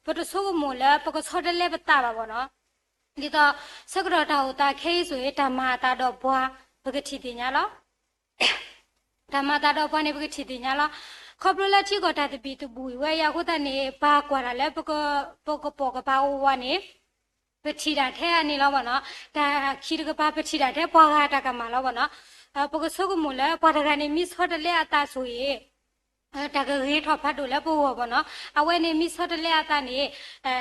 ပတဆိကမိၣ်လၢပကဆီတလဲပသးဘၣ်ဘၣ်နီၤ. ဒ်သိး ဆၢကတီၢ်တၢ်အိၣ်သးခဲအံၤဆိၣ်ဂ့ၤ တၢ်မၤအသးဒီးပှၤ ပကထံၣ်သ့ၣ်ညါလီၤ. တၢ်မၤအသးဒီးပှၤန့ၣ် ပကထံၣ်သ့ၣ်ညါလီၤ. ခီဖျိလၢထံကီၢ်တၢ်သဘံၣ်သဘုၣ်ဝဲအံၤအဃိသတးန့ၣ် ပှၤကွၢ်တၢ်လၢ ပကပိာ်ကပၤအိၣ်ဝဲန့ၣ် ပထံၣ်ဒၣ်ထဲအန့ၣ်လီၤဘၣ်နီၤ. တၢ်ခံတကပၤ ပထံၣ်ဒၣ်ထဲပှၤဂၤတၢ်ကမၣ်လီၤဘၣ်နီၤ. ပကဆိကမိၣ်လၢ ပှၤတဂၤန့ၣ် မ့ၢ်ဆီတလဲအသးဆိၣ်ဂ့ၤ တၢ်ကဂ့ၤထီၣ်ဖးဒိၣ်လၢပဂီၢ်ဘၣ်နီၤ. အဝဲန့ၣ်မ့ၢ်ဆီတလဲအသးန့ၣ်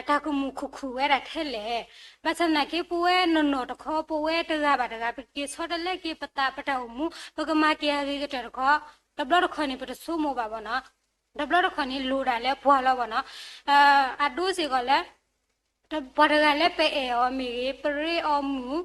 တၢ်ကမူၣ်ခုၣ်ခုၣ်ဝဲဒၣ်ထဲလဲၣ်. ဘၣ်ဆၣ်သနာ်က့ ပဝဲနီၢ်နီၢ်တခီ ပဝဲတဂၤဘၣ်တဂၤ ပက့ၤဆီတလဲက့ၤပသး ပတၢ်အိၣ်မူ ပကမၤက့ၤအဂ့ၤကတၢၢ်တခီ တဘျီတခီၣ်န့ၣ် ပတဆိကမိၣ်ဘၣ်ဘၣ်နီၤ. တဘျီတခီၣ်န့ၣ် လိၣ်ဒၣ်လၢပှၤလီၤဘၣ်နီၤ. အဒိစ့ၢ်ကီးလၢ ပှၤတဂၤလၢပအဲၣ်အီၤမ့ၢ်ဂ့ၤ, ပရ့အီၤမုာ်,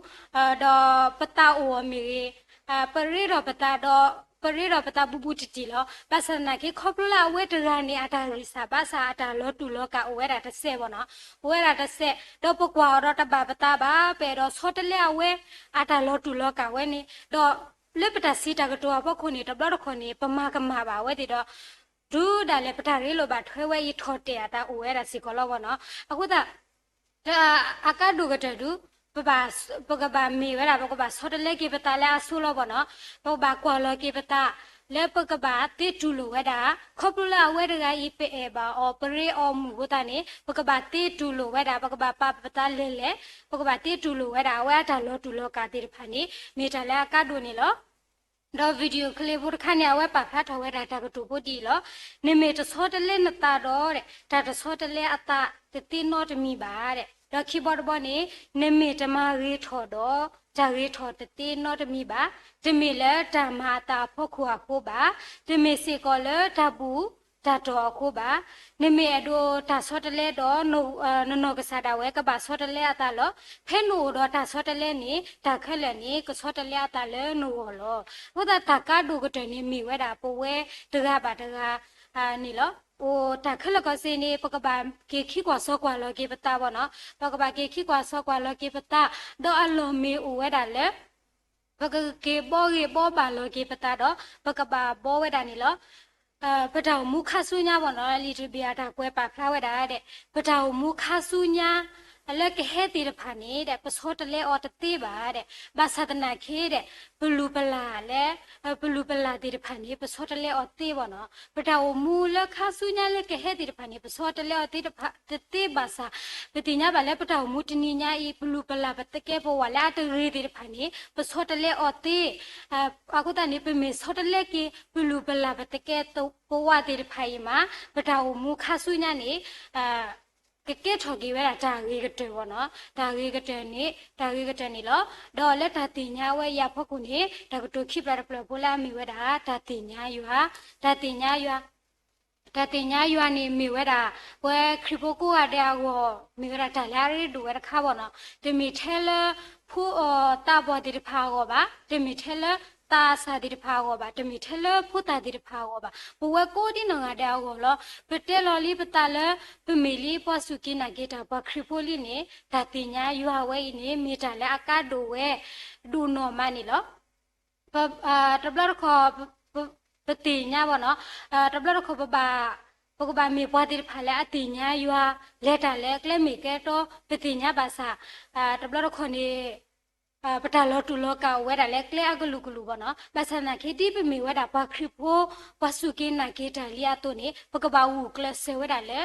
ဒီးပသးအိၣ်အီၤမ့ၢ်ဂ့ၤ, ပရ့ဒီးပသးဒီး ပရ့ဒီးပသးဘူးဘူးတံၢ်တံၢ်လီၤ. ဘၣ်ဆၣ်သနာ်က့ ခီဖျိလၢအဝဲတဂၤန့ၣ် အတၢ်ဂံၢ်စၢ်ဘါစၢ် အတၢ်လီၤတူာ်လီၤကာ်အိၣ်ဝဲဒၣ်တစဲးဘၣ်နီၤ. အိၣ်ဝဲဒၣ်တစဲး ဒီးပကွၢ်အီၤဒီးတဘၣ်ပသးဘၣ်, ပအဲၣ်ဒိးဆီတလဲအဝဲ အတၢ်လီၤတူာ်လီၤကာ်ဝဲန့ၣ်, ဒီးလၢပတၢ်စံးတၢ်ကတိၤအဖီခိၣ်န့ၣ် တဘျီတခီၣ်န့ၣ် ပမၤကမၣ်ဘၣ်အဝဲသ့ၣ်ဒီး တုၤဒၣ်လဲာ်ပတၢ်ရ့လိာ်ဘၣ်ထွဲဝဲအံၤ ထီၣ်တဲာ်အသးအိၣ်ဝဲဒၣ်စ့ၢ်ကီးလီၤဘၣ်နီၤ. အဃိသတး အကါဒိၣ်ကတၢၢ်ဒုး ပကဘၣ်မ့ၢ်ဝဲဒၣ် ပကဘၣ်ဆီတလဲက့ၤပသးလၢအဆိလီၤဘၣ်နီၤ. ပကဘၣ်ကွၢ်လီၤက့ၤပသး လၢပကဘၣ်သ့တူၢ်လိာ်ဝဲဒၣ်, ခီဖျိလၢအဝဲတဂၤအံၤ ပအဲၣ်ဘၣ်အီၤ ပရ့အီၤမုၢ်အဃိသတးန့ၣ် ပကဘၣ်သ့တူၢ်လိာ်ဝဲဒၣ်, ပကဘၣ်ပာ်ပသးလဲၤလဲၤ, ပကဘၣ်သ့တူၢ်လိာ်ဝဲဒၣ် အဝဲအတၢ်လီၤတူာ်လီၤကာ်သ့ၣ်တဖၣ်န့ၣ် မ့ၢ်တၢ်လၢအကါဒိၣ်န့ၣ်လီၤ. ဒီး video clip ဖိတခါန့ၣ် အဝဲပာ်ဖျါထီၣ်ဝဲဒၣ်တၢ်ကတိၤဖိဒ်အံၤလီၤ. နမ့ၢ်တဆီတလဲနသးဒီး တၢ်တဆီတလဲအသးတသ့နီတမံၤဘၣ်. ဒီးခံဘီတဘီန့ၣ် နမ့ၢ်တမၤဂ့ၤထီၣ်ဒီး တၢ်ဂ့ၤထီၣ်တသ့နီတမံၤဘၣ်. တမ့ၢ်လၢတၢ်မၤအသးအဖီခိၣ်အဃိဘၣ်. တမ့ၢ်စ့ၢ်ကီးလၢတၢ်ဘူၣ်တၢ်တီၢ်အဃိဘၣ်. နမ့ၢ်အဲၣ်ဒိးတၢ်ဆီတလဲဒီး နနီၢ်ကစၢ်ဒၣ်ဝဲကဘၣ်ဆီတလဲအသးလီၤ. ဖဲနအိၣ်ဒီးတၢ်ဆီတလဲန့ၣ် တၢ်ခဲလၢာ်န့ၣ် ကဆီတလဲအသးလၢနဂီၢ်လီၤ. အဃိသတးတၢ်ကါဒိၣ်ကတၢၢ်န့ၣ်မ့ၢ်ဝဲဒၣ်ပဝဲတဂၤဘၣ်တဂၤ န့ၣ်လီၤ. အိၣ်တၢ်ခဲလၢာ်ကီၢ်စ့ၣ်န့ၣ် ပကဘၣ်က့ၤခံကွၢ်စီကွၢ်လီၤက့ၤပသးဘၣ်နီၤ, ပကဘၣ်က့ၤခံကွၢ်စီကွၢ်လီၤက့ၤပသး, ဒီးအလီၢ်မ့ၢ်အိၣ်ဝဲဒၣ်လၢ ပကက့ၤဘှီဂ့ၤဘှီဘၣ်လီၤက့ၤပသးဒီး ပကဘၣ်ဘှီဝဲဒၣ်န့ၣ်လီၤ. ပတၢ်အိၣ်မူခါဆူညါဘၣ်နီၤ, လံာ်တဘ့ၣ်အတၢ်ကွဲးပာ်ဖျါဝဲဒၣ်ဒီး ပတၢ်အိၣ်မူခါဆူညါ လၢကဟဲသ့ၣ်တဖၣ်န့ၣ်ဒီး ပဆီတလဲအီၤတသ့ဘၣ်ဒီး ဘၣ်ဆၣ်သနာ်က့ဒီး ပလုၢ်ပလၢ်လၢ ပလုၢ်ပလၢ်သ့ၣ်တဖၣ်န့ၣ် ပဆီတလဲအီၤသ့ဘၣ်နီၤ. ပတၢ်အိၣ်မူလၢခါဆူညါလၢကဟဲသ့ၣ်တဖၣ်န့ၣ် ပဆီတလဲအီၤသ့တဖၣ် တသ့ဘၣ်ဆၣ် ပသ့ၣ်ညါဘၣ်လၢပတၢ်အိၣ်မူတနံၤညါအံၤ ပလုၢ်ပလၢ်ပသကဲပဝးလၢအတဂ့ၤသ့ၣ်တဖၣ်န့ၣ် ပဆီတလဲအီၤသ့ အဃိသတးန့ၣ် ပမ့ၢ်ဆီတလဲက့ၤ ပလုၢ်ပလၢ်ပသကဲပဝးသ့ၣ်တဖၣ်အံၤမး ပတၢ်အိၣ်မူခါဆူညါန့ၣ် ကကဲထီၣ်က့ၤဝဲဒၣ်တၢ်ဂ့ၤကတၢၢ်ဘၣ်နီၤ, တၢ်ဂ့ၤကတၢၢ်န့ၣ် တၢ်ဂ့ၤကတၢၢ်န့ၣ်လီၤ. ဒီးလၢတၢ်သ့ၣ်ညါဝဲအံၤအဖီခိၣ်န့ၣ် တၢ်ကတိၤခံဖျၢၣ်တဖျၢၣ်ဖိလၢအမ့ၢ်ဝဲဒၣ် တၢ်သ့ၣ်ညါယွၤ, တၢ်သ့ၣ်ညါယွၤ, တၢ်သ့ၣ်ညါယွၤန့ၣ်မ့ၢ်ဝဲဒၣ် ပဝဲခရံာ်ဖိကိးဂၤဒဲးအဂီၢ် မ့ၢ်ဝဲဒၣ်တၢ်လၢအရ့ဒိၣ်ဝဲတခါဘၣ်နီၤ, တမ့ၢ်ထဲလၢ ဖိသးဘီၣ်သ့ၣ်တဖၣ်အဂီၢ်ဘၣ်, တမ့ၢ်ထဲလၢ သးစၢ်သ့ၣ်တဖၣ်အဂီၢ်ဘၣ်, တမ့ၢ်ထဲလၢဖိသၣ်သ့ၣ်တဖၣ်အဂီၢ်ဘၣ်, ပဝဲကိးဒံနီၢ်ဂၤဒဲးအဂီၢ်လီၤ. ပတဲလီၤလံပသးလၢ ပမ့ၢ်လံပှၤစူၢ်က့ၤနာ်က့ၤတၢ်ပှၤခရံာ်ဖိလံန့ၣ် တၢ်သ့ၣ်ညါယွၤဝဲအံၤန့ၣ် မ့ၢ်တၢ်လၢအကါဒိၣ်ဝဲ ဒိၣ်နီၢ်မးန့ၣ်လီၤ. တဘျီတခီၣ် ပသ့ၣ်ညါဘၣ်နီၤ, တဘျီတခီၣ်ပဘၣ် ပကဘၣ်မ့ၢ်ပှၤသ့ၣ်တဖၣ်လၢအသ့ၣ်ညါယွၤ လဲၤတၢ်လၢကျဲမ့ၢ်ကျဲတီ ပသ့ၣ်ညါဘၣ်ဆၣ် တဘျီတခီၣ်န့ၣ် ပတၢ်လီၤတူာ်လီၤကာ်အိၣ်ဝဲဒၣ်လၢကျဲအကလုာ်ကလုာ်ဘၣ်နီၤ, ဘၣ်ဆၣ်သနာ်က့ ဒ်ပမ့ၢ်ဝဲဒၣ်ပှၤခရံာ်ဖိ ပှၤစူၢ်က့ၤနာ်က့ၤတၢ်လံအသိးန့ၣ် ပကဘၣ်ဂုာ်ကျဲးစၢးဝဲဒၣ်လၢ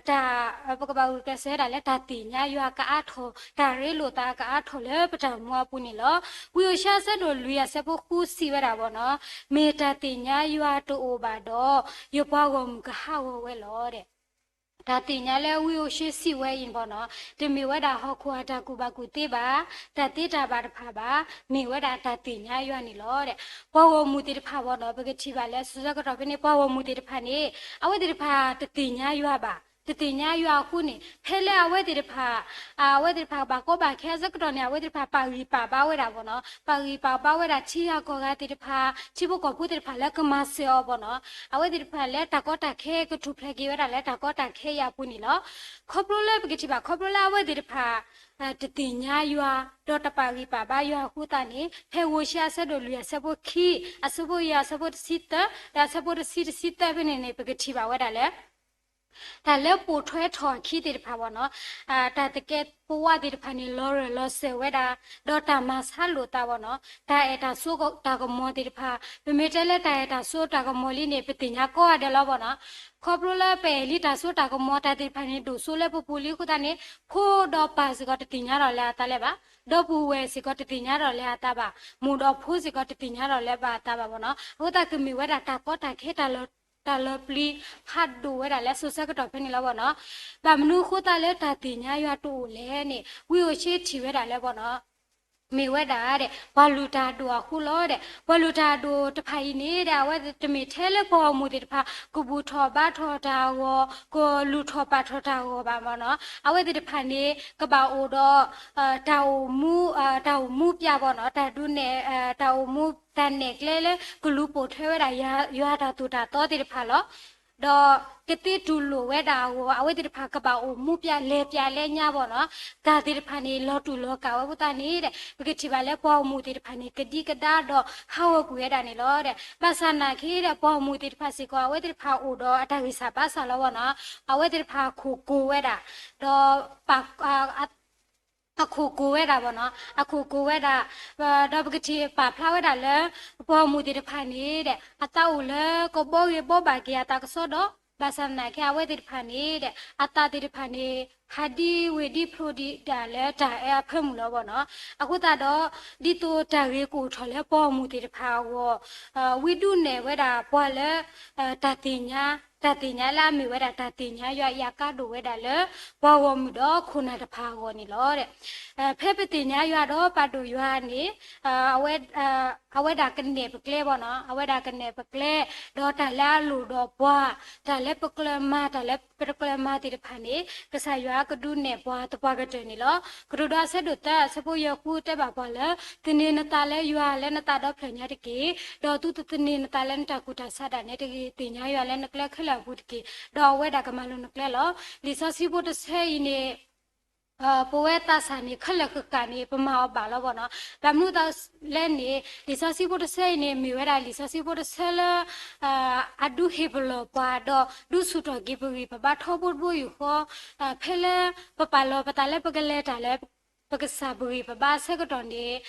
တၢ် ပကဘၣ်ဂုာ်ကျဲးစၢးဝဲဒၣ်လၢတၢ်သ့ၣ်ညါယွၤကအါထီၣ်, တၢ်ရ့လိာ်သးကအါထီၣ်လၢပတၢ်အိၣ်မူအပူၤန့ၣ်လီၤ. ဝံဧိၤၡါအဆၢဒိၣ်လွံၢ်အဆၢဖိဃုစံးဝဲဒၣ်ဘၣ်နီၤ, မ့ၢ်တၢ်သ့ၣ်ညါယွၤတအိၣ်ဘၣ်ဒီး ယပှၤဂီၢ်မုၢ်ကဟးဂီၤဝဲလီၤဒီး တၢ်သ့ၣ်ညါလၢဝံဧိၤၡါစံးဝဲအံၤဘၣ်နီၤ, တမ့ၢ်ဝဲဒၣ်ဟီၣ်ခိၣ်အတၢ်ကူၣ်ဘၣ်ကူၣ်သ့ဘၣ်, တၢ်သ့တၢ်ဘၣ်တဖၣ်ဘၣ်, မ့ၢ်ဝဲဒၣ်တၢ်သ့ၣ်ညါယွၤန့ၣ်လီၤဒီး ပှၤဂီၢ်မုၢ်သ့ၣ်တဖၣ်ဘၣ်နီၤ, ပကထံၣ်ဘၣ်လၢ စိၤဆၢကတီၢ်ဖဲန့ၣ် ပှၤဂီၢ်မုၢ်သ့ၣ်တဖၣ်န့ၣ် အဝဲသ့ၣ်တဖၣ်တသ့ၣ်ညါယွၤဘၣ်, တသ့ၣ်ညါယွၤအဃိန့ၣ် ဖဲလၢအဝဲသ့ၣ်တဖၣ် အဝဲသ့ၣ်တဖၣ်ကဘၣ်ကီဘၣ်ခဲအဆၢကတီၢ်န့ၣ် အဝဲသ့ၣ်တဖၣ်ပာ်ဂံၢ်ပာ်ဘါဝဲဒၣ်ဘၣ်နီၤ, ပာ်ဂံၢ်ပာ်ဘါဝဲဒၣ်ထံဂၤကီၢ်ဂၤသ့ၣ်တဖၣ်, ထံဖိကီၢ်ဖိသ့ၣ်တဖၣ်လၢကမၤစၢၤအီၤဘၣ်နီၤ, အဝဲသ့ၣ်တဖၣ်လၢတၢ်ကီတၢ်ခဲကထူၣ်ဖျဲးက့ၤဝဲဒၣ်လၢတၢ်ကီတၢ်ခဲအံၤအပူၤန့ၣ်လီၤ. ခီဖျိလၢပကထံၣ်ဘၣ် ခီဖျိလၢအဝဲသ့ၣ်တဖၣ် တသ့ၣ်ညါယွၤ ဒီးတပာ်ဂံၢ်ပာ်ဘါယွၤအဃိသတးန့ၣ် ဖဲဧိၤၡါအဆၢဒိၣ်လွံၢ်အဆၢဖိခံ, အဆၢဖိယဲၢ် အဆၢဖိတဆံသၢ ဒီးအဆၢဖိတဆံ တဆံသၢဖဲန့ၣ်န့ၣ် ပကထံၣ်ဘၣ်ဝဲဒၣ်လၢ တၢ်လၢပိာ်ထွဲထီၣ်အခံသ့ၣ်တဖၣ်ဘၣ်နီၤ, တၢ်သကဲးပဝးသ့ၣ်တဖၣ်န့ၣ် လီၤရၢၢ်လီၤစၢၤဝဲဒၣ်, ဒီးတၢ်မၤဆါလိာ်သးဘၣ်နီၤ, တၢ်အဲၣ်တၢ်ဆိးတၢ်ကမီၤသ့ၣ်တဖၣ်, ပမ့ၢ်တဲလၢတၢ်အဲၣ်တၢ်ဆိးတၢ်ကမီၤလံန့ၣ် ပသ့ၣ်ညါကိးဂၤဒဲးလီၤဘၣ်နီၤ. ခီဖျိလၢပအဲၣ်လံတၢ်ဆိးတၢ်ကမီၤတၢ်သ့ၣ်တဖၣ်န့ၣ် ဒိၣ်စိလၢပပူၤလံအဃိသတးန့ၣ် ဖိဒီးပၢ်စ့ၢ်ကီးတသ့ၣ်ညါထီၣ်လၢအသးလၢၤဘၣ်, ဒီပုၢ်ဝဲၢ်စ့ၢ်ကီးတသ့ၣ်ညါထီၣ်လၢအသးဘၣ်, မိၢ်ဒီးဖိစ့ၢ်ကီးတသ့ၣ်ညါထီၣ်လၢၤဘၣ်အသးဘၣ်ဘၣ်နီၤ. အဃိသတးကမ့ၢ်ဝဲဒၣ်တၢ်ကီတၢ်ခဲ တၢ်လီၤပျံၤဖးဒိၣ်ဝဲဒၣ်လၢစိၤဆၢကတီၢ်ဖဲန့ၣ်လီၤဘၣ်နီၤ. ဘၣ်မနုၤအဃိသတးလၢတၢ်သ့ၣ်ညါယွၤတအိၣ်လဲၣ်န့ၣ် ဝံဧိၤၡါထံၣ်ဝဲဒၣ်လၢဘၣ်နီၤ, မ့ၢ်ဝဲဒၣ်ဒီး ပှၤလုၢ်တၢ်ဒိၣ်အဃိလီၤဒီး ပှၤလုၢ်တၢ်ဒိၣ်တဖၣ်အံၤန့ၣ်ဒီး အဝဲတမ့ၢ်ထဲလၢပှၤဂီၢ်မုၢ်သ့ၣ်တဖၣ် ကဘူၣ်ထီၣ်ဘါထီၣ်တၢ်အဂီၢ်, ကလူၤထီၣ်ပာ်ထီၣ်တၢ်အဂီၢ်ဘၣ်ဘၣ်နီၤ. အဝဲသ့ၣ်တဖၣ်န့ၣ် ကဘၣ်အိၣ်ဒီး တၢ်အိၣ်မူ တၢ်အိၣ်မူပျၢ်ဘၣ်နီၤ, တၢ်ဒုးနဲၣ် တၢ်အိၣ်မူ တၢ်နဲၣ်ကျဲလၢကလူၤပိာ်ထွဲဝဲဒၣ် ယွၤတၢ်သိၣ်တၢ်သီသ့ၣ်တဖၣ်လီၤ. ဒီးကသ့တူၢ်လိာ်ဝဲဒၣ်အဂီၢ် အဝဲသ့ၣ်တဖၣ်ကဘၣ်အိၣ်မူပျၢ်လဲၤပျၢ်လဲညါဘၣ်နီၤ. တၢ်သ့ၣ်တဖၣ်န့ၣ် လီၤတူၢ်လီၤကာ်ဝဲအဃိသတးန့ၣ်ဒီး ပကထံၣ်ဘၣ်လၢပှၤဂီၢ်မုၢ်သ့ၣ်တဖၣ်န့ၣ် ကဒံကဒါဒီးဟးဂီၤကွံာ်ဝဲဒၣ်န့ၣ်လီၤဒီး ဘၣ်ဆၣ်နာ်က့ဒီး ပှၤဂီၢ်မုၢ်သ့ၣ်တဖၣ်စ့ၢ်ကီး အဝဲသ့ၣ်တဖၣ်အိၣ်ဒီးအတၢ်ဂံၢ်စၢ်ဘါစၢ်လီၤဘၣ်နီၤ. အဝဲသ့ၣ်တဖၣ်ခိၣ်ကိၤဝဲဒၣ် ဒီးပာ် အခိၣ်ကိၤဝဲဒၣ်ဘၣ်နီၤ, အခိၣ်ကိၤဝဲဒၣ်, ဒီးပကထံၣ်ပာ်ဖျါဝဲဒၣ်လၢ ပှၤဂီၢ်မုၢ်သ့ၣ်တဖၣ်န့ၣ်ဒီး အသးအိၣ်လၢကဘှီဂ့ၤဘှီဘၣ်က့ၤအသးကစီဒီ, ဘၣ်ဆၣ်သနာ်က့ အဝဲသ့ၣ်တဖၣ်န့ၣ်ဒီး အသးသ့ၣ်တဖၣ်န့ၣ် ဟးဒံဝ့ၢ်ဒံဖျိးဒံးဒၣ်လၢတၢ်အၢအဖၢမုၢ်လီၤဘၣ်နီၤ. အဃိသတးဒီး ဒ်သိးတၢ်ဂ့ၤကအိၣ်ထီၣ်လၢပှၤဂီၢ်မုၢ်သ့ၣ်တဖၣ်အဂီၢ် ဝံဒူၣ်နဲၣ်ဝဲဒၣ်ပှၤလၢ တၢ်သ့ၣ်ညါ, တၢ်သ့ၣ်ညါလၢအမ့ၢ်ဝဲဒၣ်တၢ်သ့ၣ်ညါယွၤအံၤအကါဒိၣ်ဝဲဒၣ်လၢ ပှၤဂီၢ်မုၢ်ဒီးခိၣ်နၢ်တဖၣ်အဂီၢ်န့ၣ်လီၤ. ဖဲပသ့ၣ်ညါယွၤဒီးပာ်ဒိၣ်ယွၤန့ၣ် အဝဲဒၣ်ကနဲၣ်ပကျဲဘၣ်နီၤ, အဝဲဒၣ်ကနဲၣ်ပကျဲ, ဒီးတၢ်လၢအလိၣ်ဒီးပှၤ, တၢ်လၢပကျၢၤမၤ, တၢ်လၢပတကျၢၤမၤသ့ၣ်တဖၣ်န့ၣ် ကစၢ်ယွၤကဒုးနဲၣ်ပှၤသပှၢ်ကတၢၢ်န့ၣ်လီၤ. ကတိၤဒိအဆၢဒိၣ်သၢအဆၢဖိယဲၢ်ဃုတဲဘၣ်ပှၤလၢ သန့ၤနသးလၢယွၤလၢနသးဒီဖျၢၣ်ညါတက့ၢ်, ဒီးသုတသန့ၤနသးလၢနတၢ်ကူၣ်တၢ်ဆးဒၣ်နဲတဂ့ၤ, သ့ၣ်ညါယွၤလၢနကျဲခဲလၢာ်အပူၤတက့ၢ်, ဒီးအဝဲဒၣ်ကမၤလိၤနကျဲလီၤ. လံာ်စီဆှံဖိတဆၢအံၤန့ၣ် ပဝဲသးစၢ်န့ၣ် ခဲလၢာ်ဃၣ်ဃၣ်န့ၣ် ပမၤအီၤဘၣ်လီၤဘၣ်နီၤ. ဘၣ်မနုၤအဃိလဲၣ်န့ၣ် လံာ်စီဆှံဖိတဆၢအံၤန့ၣ် မ့ၢ်ဝဲဒၣ်လံာ်စီဆှံဖိတဆၢလၢ အဒုးဟ့ၣ်ပလီၢ်ပှၤ ဒီးဒုးဆူၣ်ထီၣ်က့ၤပဂံၢ်ပဘါထီဘိတဘိယူၢ်ဃီ, ဖဲလၢပပာ်လီၤပသးလၢပကလဲၤတၢ်လၢ ပကစၢ်ပဂံၢ်ပဘါအဆၢကတီၢ်န့ၣ်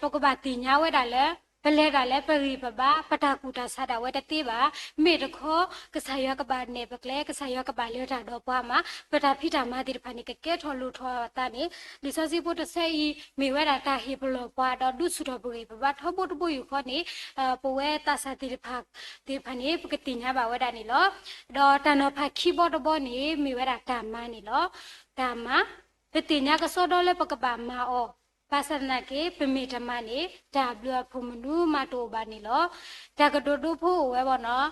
ပကဘၣ်သ့ၣ်ညါဝဲဒၣ်လၢ ပလဲၤတၢ်လၢပဂံၢ်ပဘါ ပတၢ်ကူၣ်တၢ်ဆးဒၣ်ဝဲတသ့ဘၣ်. မ့ၢ်တခီ ကစၢ်ယွၤကဘၣ်နဲၣ်ပကျဲ, ကစၢ်ယွၤကဘၣ်လဲၤတၢ်ဒီးပှၤမး, ပတၢ်ဖံးတၢ်မၤသ့ၣ်တဖၣ်န့ၣ် ကကဲထီၣ်လိၣ်ထီၣ်အသးန့ၣ် လံာ်စီဆှံဖိတဆၢအံၤ မ့ၢ်ဝဲဒၣ်တၢ်ဟ့ၣ်ပလီၢ်ပှၤ ဒီးဒုးဆူၣ်ထီၣ်ပဂံၢ်ပဘါထီဘိတဘိယူၢ်ဃီန့ၣ် ပဝဲသးစၢ်သ့ၣ်တဖၣ် သ့ၣ်တဖၣ်န့ၣ် ပကသ့ၣ်ညါဘၣ်ဝဲဒၣ်န့ၣ်လီၤ. ဒီးတၢ်နီၤဖးခံဘီတဘီန့ၣ် မ့ၢ်ဝဲဒၣ်တၢ်မၤန့ၣ်လီၤ. တၢ်မၤ ပသ့ၣ်ညါကစီဒီလၢပကဘၣ်မၤအီၤ, ဘၣ်ဆၣ်သနာ်က့ ပမ့ၢ်တမၤန့ၣ် တၢ်ဘျုးအဖှိၣ်မနုၤမးတအိၣ်ဘၣ်န့ၣ်လီၤ. တၢ်ကတိၤဒိဖိအိၣ်ဝဲဘၣ်နီၤ,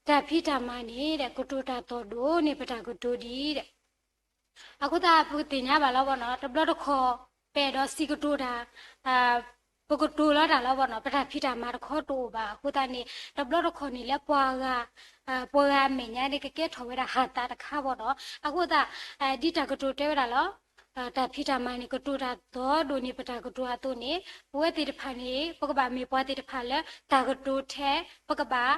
တၢ်ဖံးတၢ်မၤန့ၣ်ဒီး ကတိၤတၢ်သီၣ်ဒိၣ်န့ၢ်ပတၢ်ကတိၤဒံးဒီး အဃိသတး ပကသ့ၣ်ညါဘၣ်လီၤဘၣ်နီၤ, တဘျီတခီၣ် ပအဲၣ်ဒိးစံးကတိၤတၢ် ပကတိၤလီၤတၢ်လီၤဘၣ်နီၤ, ပတၢ်ဖံးတၢ်မၤတခီတအိၣ်ဘၣ်. အဃိသတးန့ၣ် တဘျီတခီၣ်န့ၣ်လၢပှၤဂၤ ပှၤဂၤအမဲာ်ညါန့ၣ် ကကဲထီၣ်ဝဲဒၣ်ဟးသးတခါဘၣ်နီၤ. အဃိသတး ဒ်တၢ်ကတိၤတဲဝဲဒၣ်လီၤ, တၢ်ဖံးတၢ်မၤန့ၣ် ကတိၤတၢ်သီၣ်ဒိၣ်န့ၢ်ပတၢ်ကတိၤအသိးန့ၣ် ပဝဲသ့ၣ်တဖၣ်န့ၣ် ပကဘၣ်မ့ၢ်ပှၤသ့ၣ်တဖၣ်လၢ တၢ်ကတိၤထဲ ပကဘၣ်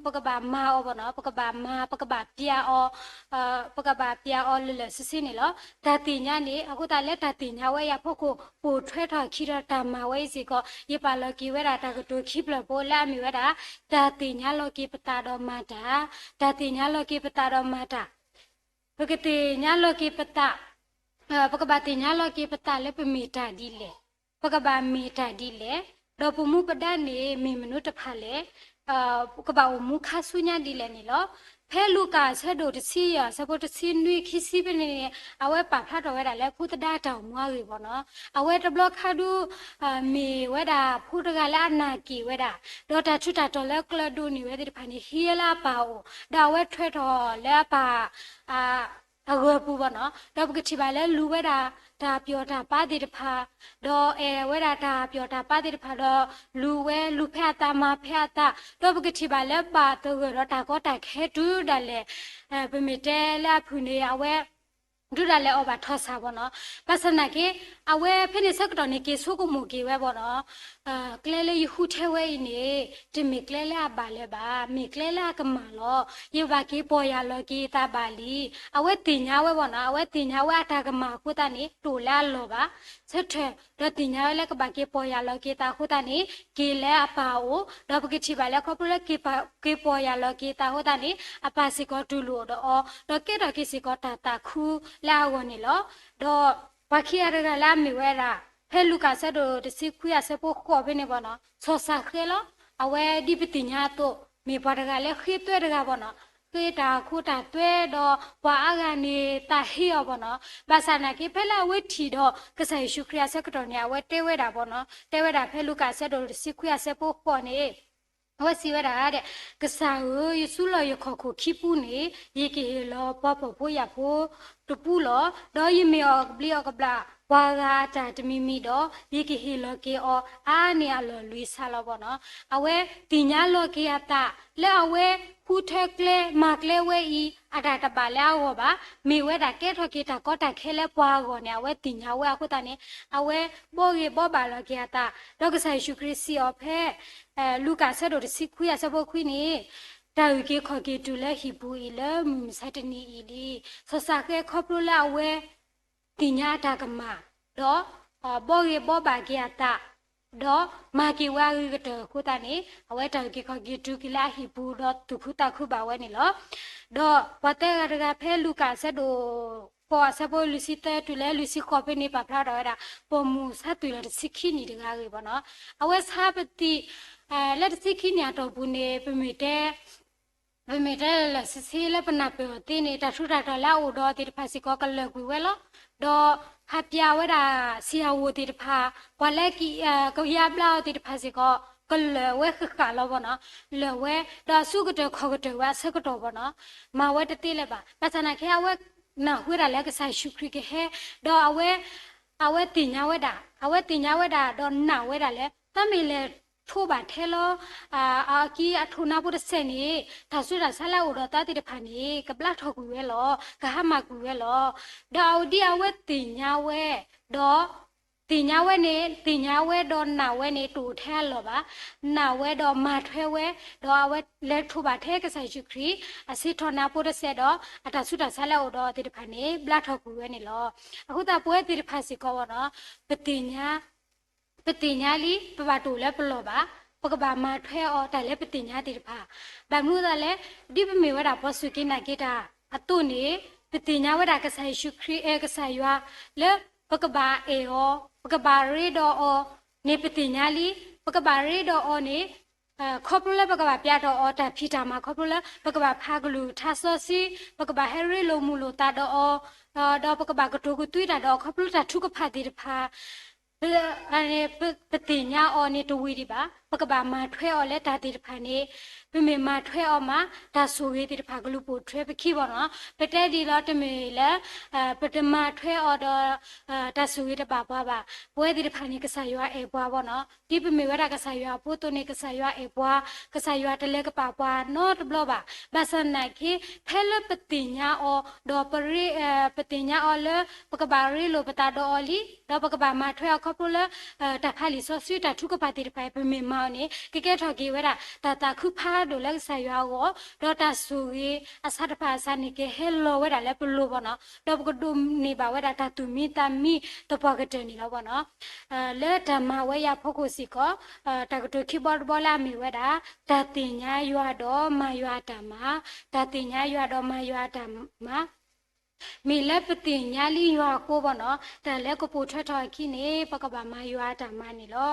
ပကဘၣ်မၤအီၤဘၣ်နီၤ, ပကဘၣ်မၤ ပကဘၣ်ပျးအီၤ ပကဘၣ်ပျးအီၤလၢာ်လၢာ်ဆ့ဆ့န့ၣ်လီၤ. တၢ်သ့ၣ်ညါန့ၣ် အဃိသတးလၢတၢ်သ့ၣ်ညါဝဲအံၤအဖီခိၣ် ပိာ်ထွဲထီၣ်အခံဒီးတၢ်မၤဝဲအံၤစ့ၢ်ကီး ယပာ်လီၤက့ၤဝဲဒၣ်တၢ်ကတိၤခံဖျၢၣ်ဖိလၢအမ့ၢ်ဝဲဒၣ် တၢ်သ့ၣ်ညါလီၤက့ၤပသးဒီးမၤတၢ်, တၢ်သ့ၣ်ညါလီၤက့ၤပသးဒီးမၤတၢ် ပကသ့ၣ်ညါလီၤက့ၤပသး, ပကဘၣ်သ့ၣ်ညါလီၤက့ၤပသးလၢပမ့ၢ်တၢ်ဒ်လဲၣ်, ပကဘၣ်မ့ၢ်တၢ်ဒ်လဲၣ်, ဒီးပမူပဒါန့ၣ် မ့ၢ်မနုၤတဖၣ်လဲၣ်, ကဘၣ်အိၣ်မူခါဆူညါဒ်လဲၣ်န့ၣ်လီၤ. ဖဲလူၤကၣ်အဆၢဒိၣ်တဆံယဲၢ် အဆၢဖိတဆံနွံ ခံဆံဖဲန့ၣ်န့ၣ် အဝဲပာ်ဖျါထီၣ်ဝဲဒၣ်လၢဖိသဒါတၢ်အိၣ်မူအဂ့ၢ်ဘၣ်နီၤ. အဝဲတဘျီခါဒုး မ့ၢ်ဝဲဒၣ်ဖိတဂၤလၢအနာ်က့ၣ်ဝဲဒၣ်, ဒီးတၢ်ထူးတၢ်တီၤလၢကျၢၤဒိၣ်န့ၢ်ဝဲသ့ၣ်တဖၣ်န့ၣ် ဟံးလၢအပၢ်အအိၣ်, ဒီးအဝဲထွဲထီၣ်လၢအပၢ် အဂၢၤပူၤဘၣ်နီၤ, ဒီးပကထံၣ်ဘၣ်လၢလူၤဝဲဒၣ်တၢ်ပျီၢ်တၢ်ပၤသ့ၣ်တဖၣ်, ဒီးအဲၣ်ဝဲဒၣ်တၢ်ပျီၢ်တၢ်ပၤသ့ၣ်တဖၣ်ဒီး လူၤဝဲ လူၤဖဲအသးမၤဖဲအသး, ဒီးပကထံၣ်ဘၣ်လၢဘၣ်သဂၢၢ်ဒီးတၢ်ကီတၢ်ခဲတုၤဒၣ်လဲာ်, ပမ့ၢ်တဲလၢအဖုၣ်န့ၣ် အဝဲ တုၤဒၣ်လဲာ်အီၣ်ဘၣ်ထီၣ်ဆၣ်ဘၣ်နီၤ, ဘၣ်ဆၣ်သနာ်က့ အဝဲဖဲန့ၣ်ဆၢကတီၢ်န့ၣ် က့ၤဆိကမိၣ်က့ၤဝဲဘၣ်နီၤ ကျဲလၢယဃုထၢဝဲအံၤန့ၣ် တမ့ၢ်ကျဲလၢအဘၣ်လၢၤဘၣ်, မ့ၢ်ကျဲလၢအကမၣ်လီၤ. ယဘၣ်က့ၤပီၢ်ယၢ်လီၤက့ၤသးဘၣ်လံ. အဝဲသ့ၣ်ညါဝဲဘၣ်နီၤ, အဝဲသ့ၣ်ညါဝဲအတၢ်ကမၣ်အဃိသတးန့ၣ် တအိၣ်လၢအလီၢ်ဘၣ်. ဆၢထၢၣ် ဒီးသ့ၣ်ညါဝဲလၢကဘၣ်က့ၤပီၢ်ယၢ်လီၤက့ၤသးအဃိသတးန့ၣ် က့ၤလၢအပၢ်အအိၣ်, ဒီးပကထံၣ်ဘၣ်လၢခီဖျိလၢက့ၤပီၢ်ယၢ်လီၤက့ၤသးအဃိသတးန့ၣ် အပၢ်စ့ၢ်ကီးတူၢ်လိာ်ဒီးအီၤ, ဒီးကဲထီၣ်က့ၤစ့ၢ်ကီးတၢ်သးခုလၢအဂီၢ်န့ၣ်လီၤ. ဒီးပှၤခံဂၤတဂၤလၢအမ့ၢ်ဝဲဒၣ် ဖဲလူၤကၣ်အဆၢဒိၣ်တဆံခွံအဆၢဖိဃိးဖဲန့ၣ်ဘၣ်နီၤ, စီၤစၤဃဲလီၤ. အဝဲဒ်ပသ့ၣ်ညါအသိး မ့ၢ်ပှၤတဂၤလၢဃ့သွဲတဂၤဘၣ်နီၤ, ဃ့တၢ်ခိတၢ်သွဲဒီးပှၤအါဂၤန့ၣ်သးဟ့အီၤဘၣ်နီၤ. ဘၣ်ဆၣ်သနာ်က့ ဖဲလၢအဝဲထံၣ်ဒီးကစၢ်ယ့ၣ်ၡူးခရံာ်အဆၢကတီၢ်န့ၣ် အဝဲတဲဝဲဒၣ်ဘၣ်နီၤ, တဲဝဲဒၣ်ဖဲလူၤကၣ်အဆၢဒိၣ်တဆံခွံအဆၢဖိဃိးန့ၣ် အဝဲစံးဝဲဒၣ်ဒ် ကစၢ်ဧၢ, ယစုလီၢ်ယခီၣ်ခိၣ်ခံပူန့ၣ် ယကဟ့ၣ်လီၤပှၤဖှီၣ်ဖိယာ်ဖိတပူလီၤ. ဒီးယမ့ၢ်အီၣ်ကဘျံးအီၣ်ကဘျၣ် ပှၤဂၤအတၢ်တမံၤမံၤဒီး ယကဟ့ၣ်လီၤက့ၤအီၤအါန့ၢ်အလီၢ်လွံၢ်ဆၣ်လီၤဘၣ်နီၤ. အဝဲသ့ၣ်ညါလီၤက့ၤအသး လၢအဝဲဃုထၢကျဲ မၤကျဲဝဲအံၤ အတၢ်တဘၣ်လၢအဂီၢ်ဘၣ်. မ့ၢ်ဝဲဒၣ်ကဲထီၣ်က့ၤတၢ်ကီတၢ်ခဲလၢပှၤအဂီၢ်န့ၣ် အဝဲသ့ၣ်ညါဝဲအဃိသတးန့ၣ် အဝဲဘှီဂ့ၤဘှီဘၣ်လီၤက့ၤအသး ဒီးကစၢ်ယ့ၣ်ၡူးခရံာ်စံးအီၤဖဲ လူၤကၣ်အဆၢဒိၣ်တဆံခွံအဆၢဖိခွံန့ၣ် တၢ်အုၣ်က့ၤခီၣ်က့ၤတုၤလၢဟံၣ်ပူၤအံၤလၢမုၢ်မဆါတနံၤအံၤလံ. စီၤစၤဃဲခီဖျိလၢအဝဲ သ့ၣ်ညါအတၢ်ကမၣ် ဒီး ဘီၣ်ဂ့ၤဘီၣ်ဘၣ်က့ၤအသး, ဒီးမၤက့ၤဝဲအဂ့ၤကတၢၢ်အဃိသတးန့ၣ် အဝဲတၢ်အုၣ်က့ၤခီၣ်က့ၤတုၤက့ၤလၢအဟံၣ်ပူၤ ဒီးသူၣ်ခုသးခုဘၣ်ဝဲန့ၣ်လီၤ. ဒီးပှၤတဲဂၤတဂၤဖဲလူၤကၣ်အဆၢဒိၣ်ဃိးအဆၢဖိလွံၢ်ဆံသၢတုၤလၢလွံၢ်ဆံဃိးဖဲန့ၣ် ပာ်ဖျါထီၣ်ဝဲဒၣ် ပိာ်မုၣ်ဆါသွံၣ်လီၤတဆံခံနံၣ်တဂၤအဂ့ၢ်ဘၣ်နီၤ. အဝဲဆါပသံၣ် လၢတဆံခံနံၣ်အတီၢ်ပူၤန့ၣ် ပမ့ၢ်တဲ ပမ့ၢ်တဲလၢာ်ဆ့ဆ့လၢပနၢ်ပၢၢ်အီၤသ့န့ၣ် တၢ်ထူးတၢ်တီၤလၢအအိၣ်ဒီးအီၤသ့ၣ်တဖၣ်စ့ၢ်ကီးကလၢာ်ကွံာ်ဝဲလီၤ. ဒီးဟးပျးဝဲဒၣ်ဆံးအဝိၣ်သ့ၣ်တဖၣ် ပှၤလၢကယါဘျါအီၤသ့ၣ်တဖၣ်စ့ၢ်ကီး ကလၢာ်ဝဲဃၣ်ဃၣ်လီၤဘၣ်နီၤ. လၢာ်ဝဲ ဒီးအစုကတၢၢ်ခီၣ်ကတၢၢ်ဝဲအဆၢကတီၢ်ဘၣ်နီၤ. မၤဝဲတသ့လၢၤဘၣ်. ဘၣ်ဆၣ်နာ်က့ အဝဲနၢ်ဟူဝဲဒၣ်လၢကစၢ်ယ့ၣ်ၡူးခရံာ်ကဟဲ ဒီးအဝဲ အဝဲသ့ၣ်ညါဝဲဒၣ် အဝဲသ့ၣ်ညါဝဲဒၣ် ဒီးနာ်ဝဲဒၣ်လၢ တၢ်မ့ၢ်လဲၤထိးဘၣ်ထဲလီၤ အအကံအထိးနါဖိတစဲးန့ၣ် တၢ်ဆူးတၢ်ဆါလၢအအိၣ်ဒီးသးသ့ၣ်တဖၣ်န့ၣ် ကဘျါထီၣ်ကွံာ်ဝဲလီၤ, ကဟါမၢ်ကွံာ်ဝဲလီၤ. ဒီးအဝဲဒ်အဝဲသ့ၣ်ညါဝဲ ဒီး သ့ၣ်ညါဝဲန့ၣ် သ့ၣ်ညါဝဲဒီးနာ်ဝဲန့ၣ် တအိၣ်ထဲအလီၢ်ဘၣ်. နာ်ဝဲဒီးမၤထွဲဝဲ ဒီးအဝဲလဲၤထိးဘၣ်ထဲကစၢ်ယ့ၣ်ၡူးခရံာ် အဆ့ထီၣ်နါဖိတစဲးဒီး အတၢ်ဆူးတၢ်ဆါလၢအအိၣ်ဒီးအီၤသ့ၣ်တဖၣ်န့ၣ် ဘျါထီၣ်ကွံာ်ဝဲန့ၣ်လီၤ. အဃိသတးပဝဲသ့ၣ်တဖၣ်စ့ၢ်ကီးဘၣ်နီၤ ပသ့ၣ်ညါ ပသ့ၣ်ညါလံ ပဘၣ်တအိၣ်လၢပလီၢ်ဘၣ်. ပကဘၣ်မၤထွဲအီၤတၢ်လၢပသ့ၣ်ညါသ့ၣ်တဖၣ်. ဘၣ်မနုၤအဃိသတးလဲၣ်, ဒ်ပမ့ၢ်ဝဲဒၣ်ပှၤစူၢ်က့ၤနာ်က့ၤတၢ်အသိးန့ၣ် ပသ့ၣ်ညါဝဲဒၣ်ကစၢ်ယ့ၣ်ၡူးခရံာ် အဲ ကစၢ်ယွၤ လၢပကဘၣ်အဲၣ်အီၤ ပကဘၣ်ရ့ဒီးအီၤန့ၣ် ပသ့ၣ်ညါလံ. ပကဘၣ်ရ့ဒီးအီၤန့ၣ် ခီဖျိလၢပကဘၣ်ပျးထီၣ်အီၤတၢ်ဖံးတၢ်မၤ ခီဖျိလၢပကဘၣ်ဖးကလုၢ်ကထါစီဆှံ ပကဘၣ်ဟဲရ့လိာ်မုာ်လိာ်သးဒီးအီၤ ဒီးပကဘၣ်ကတိၤကသွံတၢ်ဒီးအီၤ ခီဖျိတၢ်ထုကဖၣ်သ့ၣ်တဖၣ် ပ ပသ့ၣ်ညါအီၤန့ၣ်တဝံၤဒံးဘၣ်. ပကဘၣ်မၤထွဲအီၤလၢတၢ်သ့ၣ်တဖၣ်န့ၣ် ပမ့ၢ်မၤထွဲအီၤမး တၢ်ဆိၣ်ဂ့ၤသ့ၣ်တဖၣ်ကလူၤပိာ်ထွဲပခံဘၣ်နီၤ. ပတဲဒ်လီၤ တမ့ၢ်လၢ ပတမၤထွဲအီၤဒီး တၢ်ဆိၣ်ဂ့ၤတဘၣ်ပှၤဘၣ်. ပဝဲသ့ၣ်တဖၣ်န့ၣ် ကစၢ်ယွၤအဲၣ်ပှၤဘၣ်နီၤ. ဒ်ပမ့ၢ်ဝဲဒၣ်ကစၢ်ယွၤအဖိအသိးန့ၣ် ကစၢ်ယွၤအဲၣ်ပှၤ, ကစၢ်ယွၤတလဲၤကပာ်ပှၤနီတဘျီဘၣ်. ဘၣ်ဆၣ်သနာ်က့ ဖဲလၢပသ့ၣ်ညါအီၤ ဒီးပရ့ ပသ့ၣ်ညါအီၤလၢ ပကဘၣ်ရ့လိာ်ပသးဒီးအီၤလံ, ဒီးပကဘၣ်မၤထွဲအီၤခီဖျိလၢ တၢ်ဖးလံာ်စီဆှံတၢ်ထုကဖၣ်သ့ၣ်တဖၣ်အံၤ ပမ့ၢ်မၤအီၤန့ၣ် ကကဲထီၣ်က့ၤဝဲဒၣ် တၢ်သးခုဖးဒိၣ်လၢကစၢ်ယွၤအဂီၢ်, ဒီးတၢ်ဆိၣ်ဂ့ၤအဆၣ်တဖၣ်အစးန့ၣ် ကဟဲလီၤဝဲဒၣ်လၢပလိၤဘၣ်နီၤ, ဒီးပကဒိးန့ၢ်ဘၣ်ဝဲဒၣ်တၢ်သူၣ်မံသးမံသပှၢ်ကတၢၢ်န့ၣ်လီၤဘၣ်နီၤ. လၢတၢ်မၤဝဲအံၤအဖီခိၣ်စ့ၢ်ကီး တၢ်ကတိၤခံဘီတဘီလၢအမ့ၢ်ဝဲဒၣ် တၢ်သ့ၣ်ညါယွၤဒီးမၤယွၤအတၢ်မၤ, တၢ်သ့ၣ်ညါယွၤဒီးမၤယွၤအတၢ်မၤ မ့ၢ်လၢပသ့ၣ်ညါလံယွၤအဃိဘၣ်နီၤ, တၢ်လၢကပိာ်ထွဲထီၣ်အခံန့ၣ် ပကဘၣ်မၤယွၤအတၢ်မၤန့ၣ်လီၤ.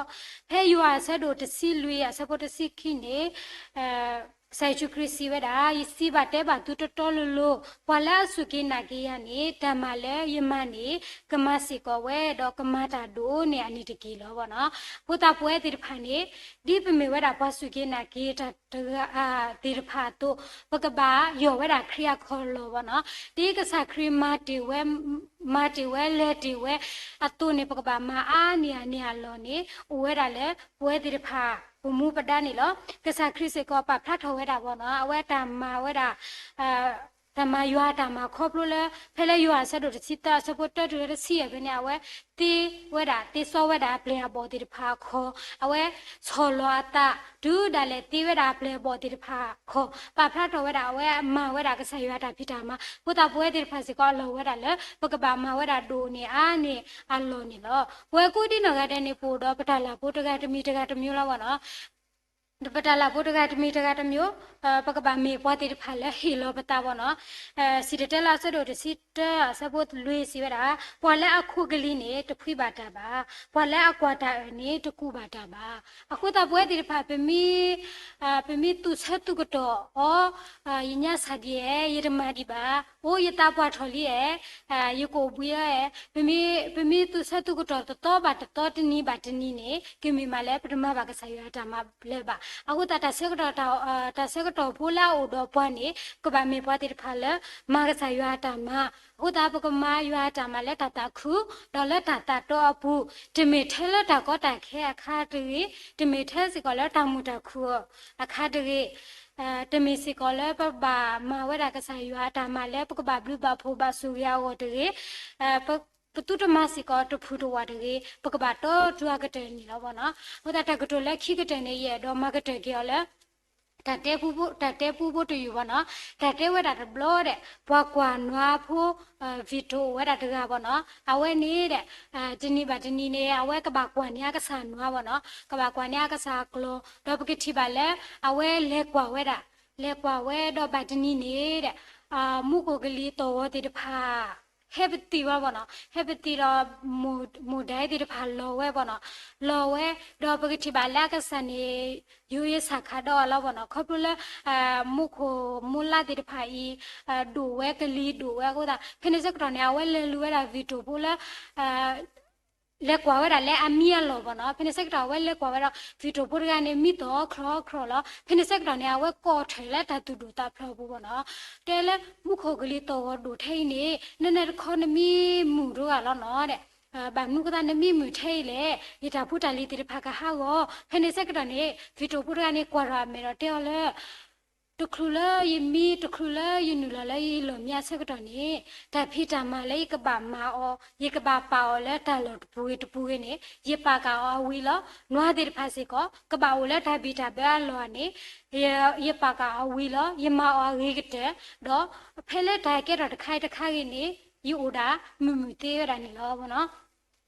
ဖဲယိၤဟၣ်အဆၢဒိၣ်တဆံလွံၢ်အဆၢဖိတဆံခံန့ၣ် ကစၢ်ယ့ၣ်ၡူးခရံာ်စံးဝဲဒၣ်, ယစံးဘၣ်တဲဘၣ်သုတီတီလိၤလိၤ, ပှၤလၢအစူၢ်က့ၤနာ်က့ၤယၤန့ၣ် တၢ်မၤလၢယမၤန့ၣ် ကမၤစ့ၢ်ကီးဝဲ, ဒီးကမၤတၢ်ဒိၣ်န့ၢ်အန့ၣ်တက့ၢ်လီၤဘၣ်နီၤ. အဃိသတးပဝဲသ့ၣ်တဖၣ်န့ၣ် ဒ်ပမ့ၢ်ဝဲဒၣ်ပှၤစူၢ်က့ၤနာ်က့ၤတၢ်တဂၤသ့ၣ်တဖၣ်အသိး, ပကဘၣ်ယီၢ်ဝဲဒၣ်ခရံာ်အခီၣ်လီၢ်ဘၣ်နီၤ. ဒ်ကစၢ်ခရံာ်မၤတ့ၢ်ဝဲ, မၤတ့ၢ်ဝဲလဲၤတ့ၢ်ဝဲအသိးန့ၣ် ပကဘၣ်မၤအါန့ၢ်အန့ၣ်အလီၢ်န့ၣ် အိၣ်ဝဲဒၣ်လၢ ပဝဲသ့ၣ်တဖၣ်ပမူပဒါန့ၣ်လီၤ. ကစၢ်ခရံာ်စ့ၢ်ကီးပာ်ဖျါထီၣ်ဝဲဒၣ်ဘၣ်နီၤ, အဝဲတၢ်မၤဝဲဒၣ် တၢ်မၤယွၤအတၢ်မၤခီဖျိလၢ ဖဲလၢယိၤဟၣ်အဆၢဒိၣ်တဆံသၢအဆၢဖိတၢတုၤလၢတဆံယဲၢ်ဖဲန့ၣ် အဝဲသ့ဝဲဒၣ် သ့စီဝဲဒၣ်အပျဲၢ်အဘီၣ်သ့ၣ်တဖၣ်အခီၣ်, အဝဲဆီၣ်လီၤအသး တုၤဒၣ်လဲာ်သ့ဝဲဒၣ်အပျဲၢ်အဘီၣ်သ့ၣ်တဖၣ်အခီၣ်, ပာ်ဖျါထီၣ်ဝဲဒၣ်အဝဲမၤဝဲဒၣ်ကစၢ်ယွၤအတၢ်ဖံးတၢ်မၤ, အဃိသတးပဝဲသ့ၣ်တဖၣ်စ့ၢ်ကီးအလီၢ်ဝဲဒၣ်လၢ ပကဘၣ်မၤဝဲဒၣ်ဒိၣ်န့ၢ်အါန့ၢ်အလီၢ်န့ၣ်လီၤ. ပဝဲကိးဒ်နီၢ်ဂၤဒဲးန့ၣ် ပအိၣ်ဒီးပတၢ်လၢ်ဖိတဂၤတမံၤတဂၤတမံၤလီၤဘၣ်နီၤ. ပတၢ်လၢ်ဖိတဂၤတမံၤတဂၤတမံၤ, ပကဘၣ်မ့ၢ်ပှၤသ့ၣ်တဖၣ်လၢဟ့ၣ်လီၤပသးဘၣ်နီၤ. စံၣ်တဲၤတဲလီၤအဆၢဒိၣ်တဆံတၢအဆၢဖိလွံၢ်စံးဝဲဒၣ်, ပှၤလၢအခိးကလံၤန့ၣ် တဖှံဘၣ်တၢ်ဘၣ်, ပှၤလၢအကွၢ်တၢ်အၢၣ်န့ၣ် တကူးဘၣ်တၢ်ဘၣ်. အဃိသတးပဝဲသ့ၣ်တဖၣ် ပမ့ၢ် ပမ့ၢ်သူၣ်ဆၢသူၣ်ကတီၢ်အီၤ, ယညါစၢ်ဒ်အဲၣ်, ယတမၤဒံးဘၣ်, အိ ယသးပှၢ်ထီၣ်လံအဲၣ်, ယကအိၣ်ဘှံးအီၤအဲၣ်, ပမ့ၢ် ပမ့ၢ်သူၣ်ဆၢသူၣ်ကတီၢ်တသီဘၣ်တသီ တနံၤဘၣ်တနံၤန့ၣ် ကမ့ၢ်မးလၢပတမၤဘၣ်ကစၢ်ယွၤအတၢ်မၤလၢၤဘၣ်. အဃိသတး တၢ်ဆၢကတီၢ် တၢ်ဆၢကတီၢ်ဖိလၢအအိၣ်ဒီးပှၤန့ၣ် ကဘၣ်မ့ၢ်ပှၤသ့ၣ်တဖၣ်လၢ မၤကစၢ်ယွၤအတၢ်မၤ, အဃိသတး ပကမၤယွၤအတၢ်မၤလၢတၢ်သးခု ဒီးလၢတၢ်သးတီအပူၤ, တမ့ၢ်ထဲလၢတၢ်ကီတၢ်ခဲအခါတဂ့ၤ, တမ့ၢ်ထဲစ့ၢ်ကီးလၢတၢ်မုာ်တၢ်ခုၣ်အခါတဂ့ၤ, တမ့ၢ်စ့ၢ်ကီးလၢပဘၣ်မၤဝဲဒၣ်ကစၢ်ယွၤအတၢ်မၤလၢပကဘၣ်ဘျုးဘၣ်ဖှိၣ်ဘၣ်ဆိၣ်ဂ့ၤအဂီၢ်တဂ့ၤ, ပ ပသုတမၤစ့ၢ်ကီးတဖုတဝၣ်တဂ့ၤ, ပကဘၣ်တီတူာ်အကတၢၢ်န့ၣ်လီၤဘၣ်နီၤ. အဃိသတးတၢ်ကတိၤလၢခံကတၢၢ်န့ၣ် ယအဲၣ်ဒိးမၤကတၢၢ်က့ၤအီၤလၢ တၢ်တဲပူဖိ တၢ်တဲပူဖိတယုၢ်ဘၣ်နီၤ, တၢ်တဲဝဲဒၣ်တဘျီဒီး ပှၤကွၢ်နွါဖိ veto အိၣ်ဝဲဒၣ်တဂၤဘၣ်နီၤ, အဝဲန့ၣ်ဒီး တနံၤဘၣ်တနံၤန့ၣ် အဝဲကဘၣ်ကွၢ်န့ၢ်အကစၢ်နွါဘၣ်နီၤ, ကဘၣ်ကွၢ်န့ၢ်အကစၢ်အကျိၤ, ဒီးပကထံၣ်ဘၣ်လၢ အဝဲလဲၤကွၢ်ဝဲဒၣ်, လဲၤကွၢ်ဝဲဒီးဘၣ်တနံၤန့ၣ်ဒီး မူခိၣ်ကလံၤသီၣ်ဂီၤသ့ၣ်တဖၣ် ဟဲပသံၣ်ဝဲဘၣ်နီၤ, ဟဲပသံၣ်ဒီး မိၢ်ဒၢသ့ၣ်တဖၣ်လီၤဝဲဘၣ်နီၤ, လီၤဝဲ, ဒီးပကထံၣ်ဘၣ်လၢအကစၢ်န့ၣ် ယိယဆၣ်ခးဒီးအီၤလီၤဘၣ်နီၤ, ခီဖျိလၢ မူခိၣ်မူလါသ့ၣ်တဖၣ်အံၤ ဒိၣ်ဝဲကလံၤဒိၣ်ဝဲအဃိသတး ဖဲန့ၣ်ဆၢကတီၢ်န့ၣ် အဝဲလဲၤလူၤဝဲဒၣ် veto ဖိလၢ လဲၤကွၢ်ဝဲဒၣ်လၢအမံအလီၢ်ဘၣ်နီၤ, ဖဲန့ၣ်ဆၢကတီၢ်အဝဲလဲၤကွၢ်ဝဲဒီး veto ဖိတဂၤန့ၣ် မံသီၣ်ခီၣ်ခီၣ်လီၤ, ဖဲန့ၣ်ဆၢကတီၢ်န့ၣ် အဝဲကိးထီၣ်လၢတၢ်သူၣ်ဒိၣ်သးဖျိးအပူၤဘၣ်နီၤ, တဲလၢမူခိၣ်ကလံၤသီၣ်ဂီၤဒိၣ်ထဲအံၤန့ၣ် နနၢ်တခီနမံမုာ်တဂၤလီၤနီၤဒီး ဘၣ်မနုၤအဃိသတးနမံမုာ်ထဲအံၤလဲၣ်, ယတၢ်ဖိတၢ်လံၤသ့ၣ်တဖၣ်ကဟးဂီၤ, ဖဲန့ၣ်ဆၢကတီၢ်န့ၣ် veto ဖိတဂၤန့ၣ်ကွၢ်ထီၣ်အမဲာ်ဒီးတဲအီၤလၢ တချုးလၢယမံ တချုးလၢယနုာ်လီၤလၢယလီၢ်မံအဆၢကတီၢ်န့ၣ် တၢ်ဖံးတၢ်မၤလၢယကဘၣ်မၤအီၤ ယကဘၣ်ပာ်အီၤလၢတၢ်လီၢ်တပူၤဂ့ၤတပူၤဂ့ၤန့ၣ် ယပာ်ကၢ်အီၤအဝံၤလီၤ. နွါသ့ၣ်တဖၣ်စ့ၢ်ကီး ကဘၣ်အိၣ်လၢတၢ်ဘံၣ်တၢ်ဘၢအလီၢ်န့ၣ် ယပာ်ကၢ်အီၤအဝံၤလီၤ. ယမၤအီၤအဂ့ၤကတၢၢ် ဒီးဖဲလၢတၢ်ကဲထီၣ်တခါအံၤတခါဂ့ၤန့ၣ် ယအိၣ်ဒၣ်မုာ်မုာ်သ့ဝဲဒၣ်န့ၣ်လီၤ.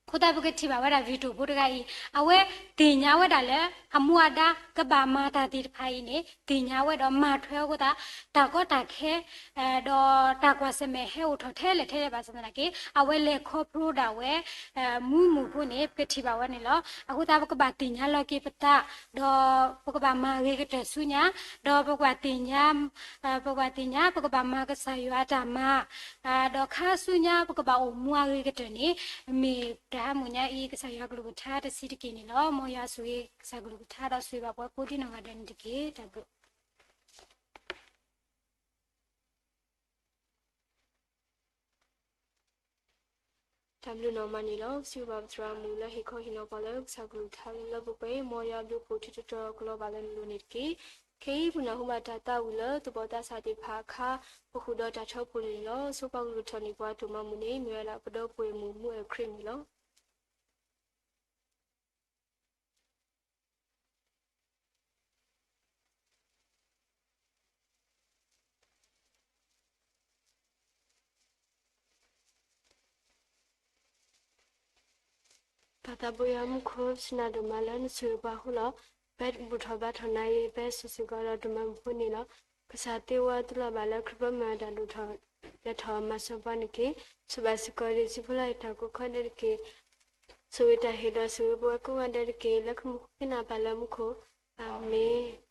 အဃိသတးပကထံၣ်ဘၣ်ဝဲဒၣ် veto ဖိတဂၤအံၤ အဝဲသ့ၣ်ညါဝဲဒၣ်လၢ အမူအဒါ ကဘၣ်မၤတၢ်သ့ၣ်တဖၣ်အံၤန့ၣ် သ့ၣ်ညါဝဲဒီးမၤထွဲအဃိသတး တၢ်ကီတၢ်ခဲ ဒီးတၢ်ကွၢ်ဆၢၣ်မဲာ်ဟဲအိၣ်ထီၣ်ထဲလဲၣ်ထဲလဲၣ်ဘၣ်ဆၣ်သနာ်က့ အဝဲလဲၤခီဖျိဒၣ်ဝဲ မူမိၢ်ဖိန့ၣ် ပကထံၣ်ဘၣ်ဝဲန့ၣ်လီၤ. အဃိသတးပကဘၣ်သ့ၣ်ညါလီၤက့ၤပသး ဒီးပကဘၣ်မၤဂ့ၤကတၢၢ်ဆူညါ ဒီးပကဘၣ်သ့ၣ်ညါ ပကဘၣ်သ့ၣ်ညါ ပကဘၣ်မၤကစၢ်ယွၤအတၢ်မၤ ဒီးခါဆူညါ ပကဘၣ်အိၣ်မူအဂ့ၤကတၢၢ်န့ၣ် မ့ၢ်တၢ်ဟါမုၢ်ညါအံၤ ကစၢ်ယွၤကလုၢ်ကထါတဆံးတက့ၢ်န့ၣ်လီၤ. မ်ယွၤဆိၣ်ဂ့ၤကစၢ်ကလုၢ်ကထါဒီးဆိၣ်ဂ့ၤဘၣ်ပှၤကိးဒံနီၢ်ဂၤဒဲးန့ၣ်တက့ၢ်. တၢ်ဘျုး တၢ်ဘျုးနီၢ်မးန့ၣ်လီၤ. စံးဘျုးဘၣ်ပသရၣ်မုၣ်လၢဟ့ၣ်ခီဟ့ၣ်နီၤပှၤလၢကစၢ်ကလုၢ်ကထါလၢလၢပှဲၤပှဲၤ မ်ယွၤဘျုးဖှိၣ်ထံတတြီၤကလီၤဘၣ်လၢနလိၤန့ၣ်တက့ၢ်. ခဲအံၤပနၢ်ဟူဘၣ်တၢ်သးဝံၣ်လၢသူၣ်ဘီၣ်သးစၢ်သ့ၣ်တဖၣ်အခါ ပဃုာ်ဒီးတၢ်ထီဘိန့ၣ်လီၤ. ဆိပှၤကလုၢ်ထီၣ်န့ၢ်ပှၤအတိၢ်မၤမုၢ်န့ၣ် မ့ၢ်ဝဲဒၣ်ပဒီပုၢ်ဝဲၢ်မုၣ်မူအဲၣ်ခရံာ်န့ၣ်လီၤ. ပၢ်သးဘိယွၤမူခိၣ် ပစံးနၤဒိၣ်မးလၢနဆိၣ်ဂ့ၤပှၤအဃိလီၤ. ပဘူၣ်ထီၣ်ဘါထီၣ်နၤအံၤ ပစံးစ့ၢ်ကီးဒီးဒိၣ်မးမုၢ်ဖိန့ၣ်လီၤ. ကစၢ်သ့ဝဲတူၢ်လိာ်ဘၣ်လၢခရံာ်ပမၤတၢ်ဒိၣ်ထီၣ် လဲၤထီၣ်မၤစၢၤပှၤန့ၣ်တက့ၢ်. ဆိၣ်ဘၣ်စ့ၢ်ကီးဒံးစံးဖီလာ်တၢ်ကိးခီဒဲးတက့ၢ်. ဆိၣ်ဂ့ၤတၢ်ဟ့ၣ်ဒီးဆိၣ်ဂ့ၤပဝဲကိးဂၤဒဲးတက့ၢ်. လၢခရံာ်မူခိၣ်ကနၢ်ပၢ်လၢမူခိၣ်, အၤမ့ၣ်.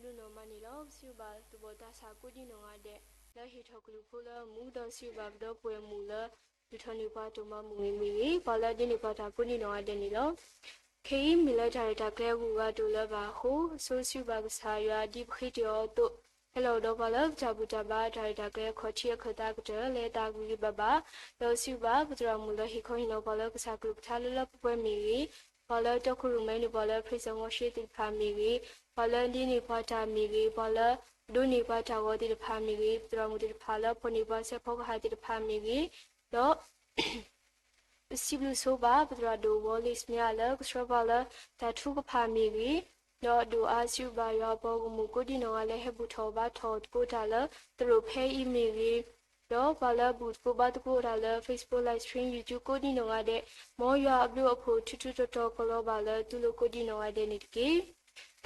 ဒိၣ်နီၢ်မးန့ၣ်လီၤ. ပစံးဘျုးဘၣ်သူၣ်ဘီၣ်သးစၢ်ကိးဒံနီၢ်ဂၤဒဲး လၢဟ့ၣ်ထီၣ်ကလုၢ်ဖိလၢမူဒီးစံးဘျုးဘၣ်ပဒီပုၢ်ဝဲၢ်မုၣ်လၢ ဒုးထီၣ်န့ၢ်ပှၤတၢ်မၤမုာ်ဂ့ၤမ့ၢ်ဂ့ၤ, ပှၤလၢဒ်န့ၣ်ပှၤတၢ်ကိးဒံနီၢ်ဂၤဒဲးန့ၣ်လီၤ. ခဲအံၤမ့ၢ်လၢတၢ်ရဲၣ်တၢ်ကျဲၤအဂုၤအဂၤတအိၣ်လၢၤဘၣ်အဃိ, အဆိစံးဘျုးဘၣ်ကစၢ်ယွၤဒ်ပဃ့တ့ၢ်အီၤအသိး, ဟဲလီၤဒီးပှၤလၢပတၢ်ဘူၣ်တၢ်ဘါ တၢ်ရဲၣ်တၢ်ကျဲၤအခီၣ်ထံးအခၢၣ်သးကတၢၢ် လၢအသးဂ့ၤဂ့ၤဘၣ်ဘၣ်, ဒီးစံးဘျုးဘၣ်ပသရၣ်မုၣ်လၢဟ့ၣ်ခီဟ့ၣ်နီၤပှၤလၢကစၢ်ကလုၢ်ကထါလၢလၢပှဲၤပှဲၤမ့ၢ်ဂ့ၤ, ပှၤလၢတီခိၣ်ရိၣ်မဲန့ၣ် ပှၤလၢ praise and worship သ့ၣ်တဖၣ်မ့ၢ်ဂ့ၤ, ပှၤလၢဒ်န့ၣ်ပှၤတၢ်မ့ၢ်ဂ့ၤ, ပှၤလၢဒိးန့ၢ်ပှၤတၢ်ဂီၤသ့ၣ်တဖၣ်မ့ၢ်ဂ့ၤ, ပသရၣ်မုၣ်သ့ၣ်တဖၣ်လၢဖီၣ်န့ၢ်ပှၤစဲးဖီကဟၣ်သ့ၣ်တဖၣ်မ့ၢ်ဂ့ၤ, ဒီး ပစံးဘျုးဆိဘၣ် ပသရၣ်ဒိၣ်ဝီလ့ၣ်စမ့အါလၢကဆှၢပှၤလၢတၢ်ထုကဖၣ်မ့ၢ်ဂ့ၤ, ဒီးဒိၣ်အါစံးဘျုးဘၣ်ယွၤအပှၤဂီၢ်မုၢ်ကိးဒံနီၢ်ဂၤလၢဟဲဘူၣ်ထီၣ်ဘါထီၣ်သကိးတၢ်လၢသရိာ်ဖဲအံၤမ့ၢ်ဂ့ၤ, ဒီးပှၤလၢဘူၣ်သကိးဘါသကိးတၢ်လၢ Facebook live stream YouTube ကိးဒံနီၢ်ဂၤဒဲး, မ်ယွၤအဘျုးအဖှိၣ်ထူထူတီတီကလီၤဘၣ်လၢသုလိၤကိးဒံနီၢ်ဂၤဒဲးန့ၣ်တက့ၢ်.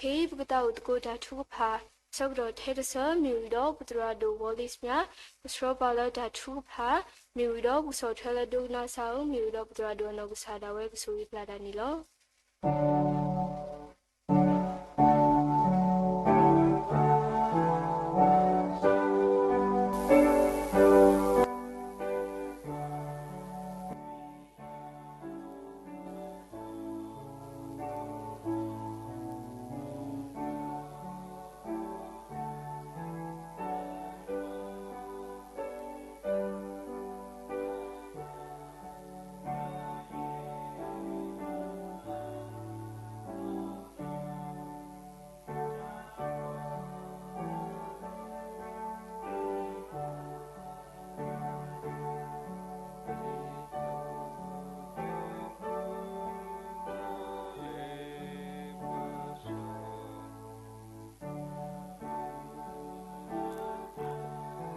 ခဲအံၤပကသးအိၣ်သကိးတၢ်ထုကဖၣ် ဆၢကတီၢ်ထဲတဆၢ မ့ၢ်ဝံၤဒီးပသရၣ်ဒိၣ်ဝီလ့ၣ်စမ့အါ ကဆှၢပှၤလၢတၢ်ထုကဖၣ်, မ့ၢ်ဝံၤဒီးပကဆီၣ်ထွဲလၢဒိကနၣ်စၢ်ဧိၤ, မ့ၢ်ဝံၤဒီးပသရၣ်ဒိၣ်အနီၢ်ကစၢ်ဒၣ်ဝဲကဆိၣ်ဂ့ၤပျၢ်တၢ်န့ၣ်လီ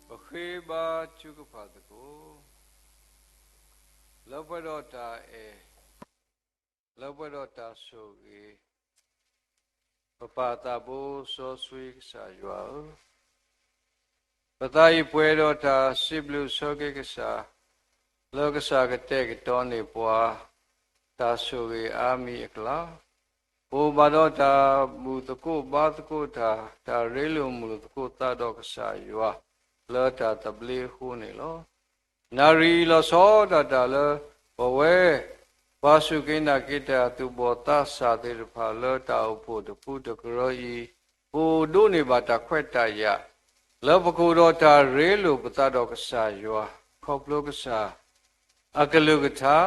ၤ. ပဃ့ဘါထုကဖၣ်သကိး, လၢပှဲၤဒီးတၢ်အဲၣ်, လၢပှဲၤဒီးတၢ်ဆိၣ်ဂ့ၤ, ပပၢ်သးဘိစီဆှံကစၢ်ယွၤဧၢ, ပသးအံၤပှဲၤဒီးတၢ်စံးဘျုးဆၢက့ၤကစၢ်, လၢကစၢ်ကတဲာ်ကတီၤန့ၢ်ပှၤ တၢ်ဆိၣ်ဂ့ၤအါမံၤအကျါ, ပအိၣ်ဘၣ်ဒီးတၢ်ဘူၣ်သကိးဘါသကိးတၢ်, တၢ်ရ့လိာ်မုာ်လိာ်သကိးသးဒီးကစၢ်ယွၤ လၢတၢ်သဘျ့အဃိန့ၣ်လီၤ. နၣ်ရံၣ်အံၤလီၤဆီဒၣ်တၢ်လၢ ပဝဲ ပှၤစူၢ်က့ၤနာ်က့ၤတၢ်သူၣ်ဘီၣ်သးစၢ်သ့ၣ်တဖၣ်လၢတၢ်အိၣ်ဖှိၣ်တပူၤတကရၢအံၤ, ပအိၣ်ဒိးန့ၢ်ဘၣ်တၢ်ခွဲးတၢ်ယာ်, လၢပကအိၣ်ဒီးတၢ်ရ့လိာ်ပသးဒီးကစၢ်ယွၤ, ခီဖျိကစၢ် အကလုၢ်ကထါ,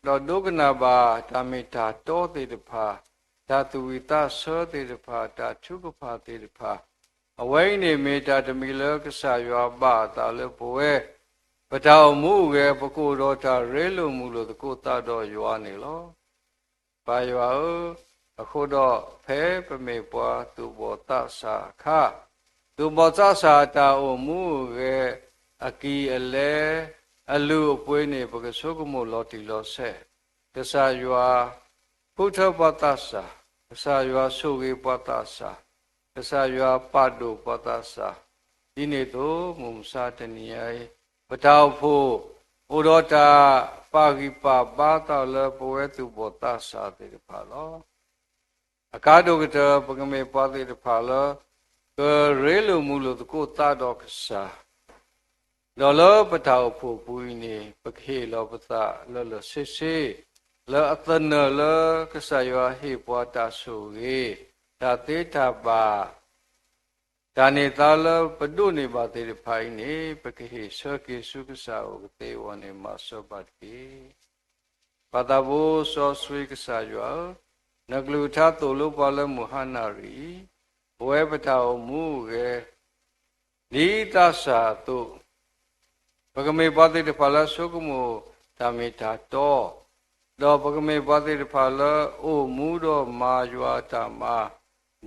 ဒီးဒိကနၣ်ဘၣ်တၢ်မ့ၢ်တၢ်တီသ့ၣ်တဖၣ်, တၢ်သူၣ်ဝံၣ်သးဆၢသ့ၣ်တဖၣ်, တၢ်ထုကဖၣ်သ့ၣ်တဖၣ်, အဝဲအံၤန့ၣ်မ့ၢ်တၢ်တမံၤလၢကစၢ်ယွၤဘၣ်အသးလၢပဝဲ ပတၢ်အိၣ်မူအဂဲၤ ပကအိၣ်ဒီးတၢ်ရ့လိာ်မုာ်လိာ်သကိးသးဒီးယွၤန့ၣ်လီၤ. ပၢ်ယွၤဧၢ, အဃိဒီးဖဲပမ့ၢ်ပှၤသူၣ်ဘီၣ်သးစၢ်အခါ, သူၣ်ဘီၣ်သးစၢ်အတၢ်အိၣ်မူအဂဲၤ အကံၢ်အလဲ, အလုၢ်အပှ့ၤန့ၣ် ပကဆိကမိၣ်လီၤတံၢ်လီၤဆဲး, ကစၢ်ယွၤ ဃုထၢပှၤသးစၢ်, ကစၢ်ယွၤဆိၣ်ဂ့ၤပှၤသးစၢ်, ကစၢ်ယွၤပာ်ဒိၣ်ပှၤသးစၢ်, ဒ်န့ၣ်အသိး မုၢ်မဆါတနံၤအံၤ ပတၢ်အိၣ်ဖှိၣ် အိၣ်ဒီးတၢ်ပာ်ဂံၢ်ပာ်ဘါသးလၢပဝဲသူၣ်ဘီၣ်သးစၢ်သ့ၣ်တဖၣ်လီၤ. အကါဒိၣ်ကတၢၢ် ပကမ့ၢ်ပှၤသ့ၣ်တဖၣ်လၢ ကရ့လိာ်မုာ်လိာ်သကိးသးဒီးကစၢ် ဒီးလၢပတၢ်အိၣ်ဖှိၣ်ပူၤအံၤန့ၣ် ပကဟ့ၣ်လီၤပသးလၢလၢာ်ဆ့ဆ့ လၢအသနၢၣ်လၢကစၢ်ယွၤဟ့ၣ်ပှၤတၢ်ဆိၣ်ဂ့ၤ, တၢ်သ့တၢ်ဘၣ်, တၢ်န့ၢ်သါလၢပဒိးန့ၢ်ဘၣ်သ့ၣ်တဖၣ်အံၤန့ၣ် ပကဟ့ၣ်ဆၢက့ၤဆူကစၢ်အအိၣ်ကသ့အဂီၢ်န့ၣ် မၤစၢၤဘၣ်တက့ၢ်. ပၢ်သးဘိစီဆှံကစၢ်ယွၤဧၢ, နကလုၢ်ကထါသိၣ်လိပှၤလၢမုၢ်ဟါနၣ်ရံၣ်အံၤ, ပဝဲပတၢ်အိၣ်မူအဂဲၤ ဒ်သးစၢ်အသိး, ပကမ့ၢ်ပှၤသ့ၣ်တဖၣ်လၢဆိကမိၣ်တၢ်မ့ၢ်တၢ်တီ, ဒီးပကမ့ၢ်ပှၤသ့ၣ်တဖၣ်လၢအိၣ်မူဒီးမၤယွၤအတၢ်မၤ,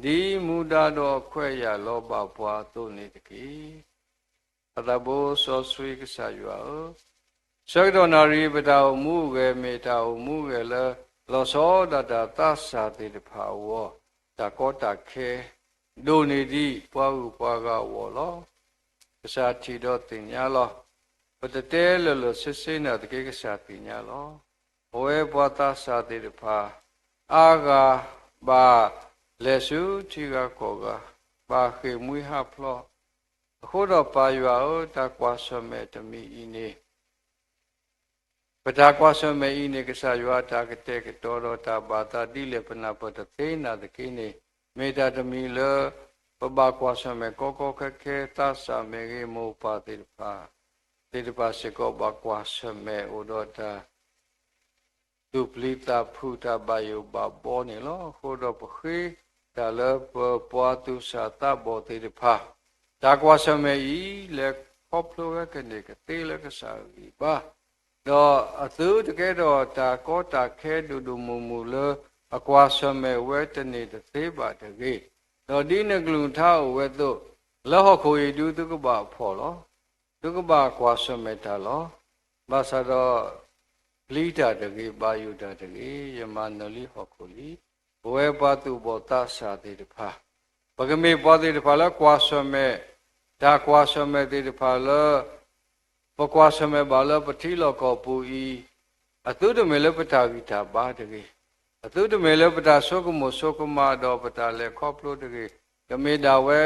ဒ်မူဒါဒီးအခွဲးအယာ်လီၤဘၣ်ပှၤအသိးန့ၣ်တက့ၢ်. ပၢ်သးဘိစီဆှံကစၢ်ယွၤဧၢ, ဆၢကတီၢ်နၣ်ရံၣ်ပတၢ်အိၣ်မူအဂဲၤ မ့ၢ်တၢ်အိၣ်မူအဂဲၤလၢ လီၤဆီဒၣ်တၢ်သးစၢ်သ့ၣ်တဖၣ်အဂီၢ်, တၢ်ကီတၢ်ခဲ, ဒိၣ်န့ၢ်ဒံးပှၤဂုၤပှၤဂၤအဂီၢ်လီၤ. ကစၢ်ထံၣ်ဒီးသ့ၣ်ညါလီၤ. ပတတဲလၢာ်လၢာ်ဆ့ဆ့နာ်သက့ ကစၢ်သ့ၣ်ညါလီၤ. အဝဲပှၤသးစၢ်သ့ၣ်တဖၣ် အါဂၤဘၣ်လဲၤဆူထံဂၤကီၢ်ဂၤ, ဘၣ်ဃ့ၢ်မှံဟးဖျိး, အဃိဒီးပၢ်ယွၤဧၢ, တၢ်ကွၢ်ဆၢၣ်မဲာ်တမံၤအံၤန့ၣ် ပတၢ်ကွၢ်ဆၢၣ်မဲာ်အံၤန့ၣ် ကစၢ်ယွၤအတၢ်ကတဲာ်ကတီၤဒီးတၢ်ဘၣ်သးဒ်လဲၣ် ပနၢ်ပၢၢ်တသ့နာ်သက့န့ၣ်, မ့ၢ်တၢ်တမံၤလၢ ပဘၣ်ကွၢ်ဆၢၣ်မဲာ်ကီကီခဲခဲ, သးစၢ်မ့ၢ်ဂ့ၤ, မိၢ်ပၢ်သ့ၣ်တဖၣ်, သ့ၣ်တဖၣ်စ့ၢ်ကီးဘၣ်ကွၢ်ဆၢၣ်မဲာ်အိၣ်ဒီးတၢ် သူၣ်ပျံၤသးဖုး တၢ်ဘၣ်ယိၣ်ဘၣ်ဘီန့ၣ်လီၤ. အဃိဒီးပဃ့တၢ်လၢပပှၤသူၣ်စၢ်သးဘီၣ်သ့ၣ်တဖၣ် တၢ်ကွၢ်ဆၢၣ်မဲာ်အံၤ လဲၤခီဖျိဝဲကန့ၢ်ကသ့လၢကစၢ်အဂံၢ်ဘါ, ဒီးအသုတကဲထီၣ်တၢ်ကီတၢ်ခဲဒိၣ်ဒိၣ်မုၢ်မုၢ်လၢ အကွၢ်ဆၢၣ်မဲာ်ဝဲတန့ၢ်တသ့ဘၣ်တဂ့ၤ, ဒီးဒ်နကလုၢ်ကထါအိၣ်ဝဲအသိး, လၢဟီၣ်ခိၣ်အံၤဒုသုကဘၣ်ဖှီၣ်လီၤ. သုကဘၣ်ကွၢ်ဆၢၣ်မဲာ်တၢ်လီၤ. ဘၣ်ဆၣ်ဒီး ပျံၤတၢ်တဂ့ၤ, ဘၣ်ယိၣ်တၢ်တဂ့ၤ, ယမၤနၢၤလံဟီၣ်ခိၣ်လံ. ပဝဲပှၤသူၣ်ဘီၣ်သးစၢ်သ့ၣ်တဖၣ်, ပကမ့ၢ်ပှၤသ့ၣ်တဖၣ်လၢကွၢ်ဆၢၣ်မဲာ်, တၢ်ကွၢ်ဆၢၣ်မဲာ်သ့ၣ်တဖၣ်လၢ ပကွၢ်ဆၢၣ်မဲာ်ဘၣ်လၢပထံလီၢ်ကီၢ်ပူၤအံၤ, အသုတမ့ၢ်လၢပတၢ်ဂံၢ်တၢ်ဘါတဂ့ၤ, အသုတမ့ၢ်လၢပတၢ်ဆိကမိၣ်ဆိကမးဒီးပတၢ်လဲၤခီဖျိတဂ့ၤ, ကမ့ၢ်ဒၣ်ဝဲ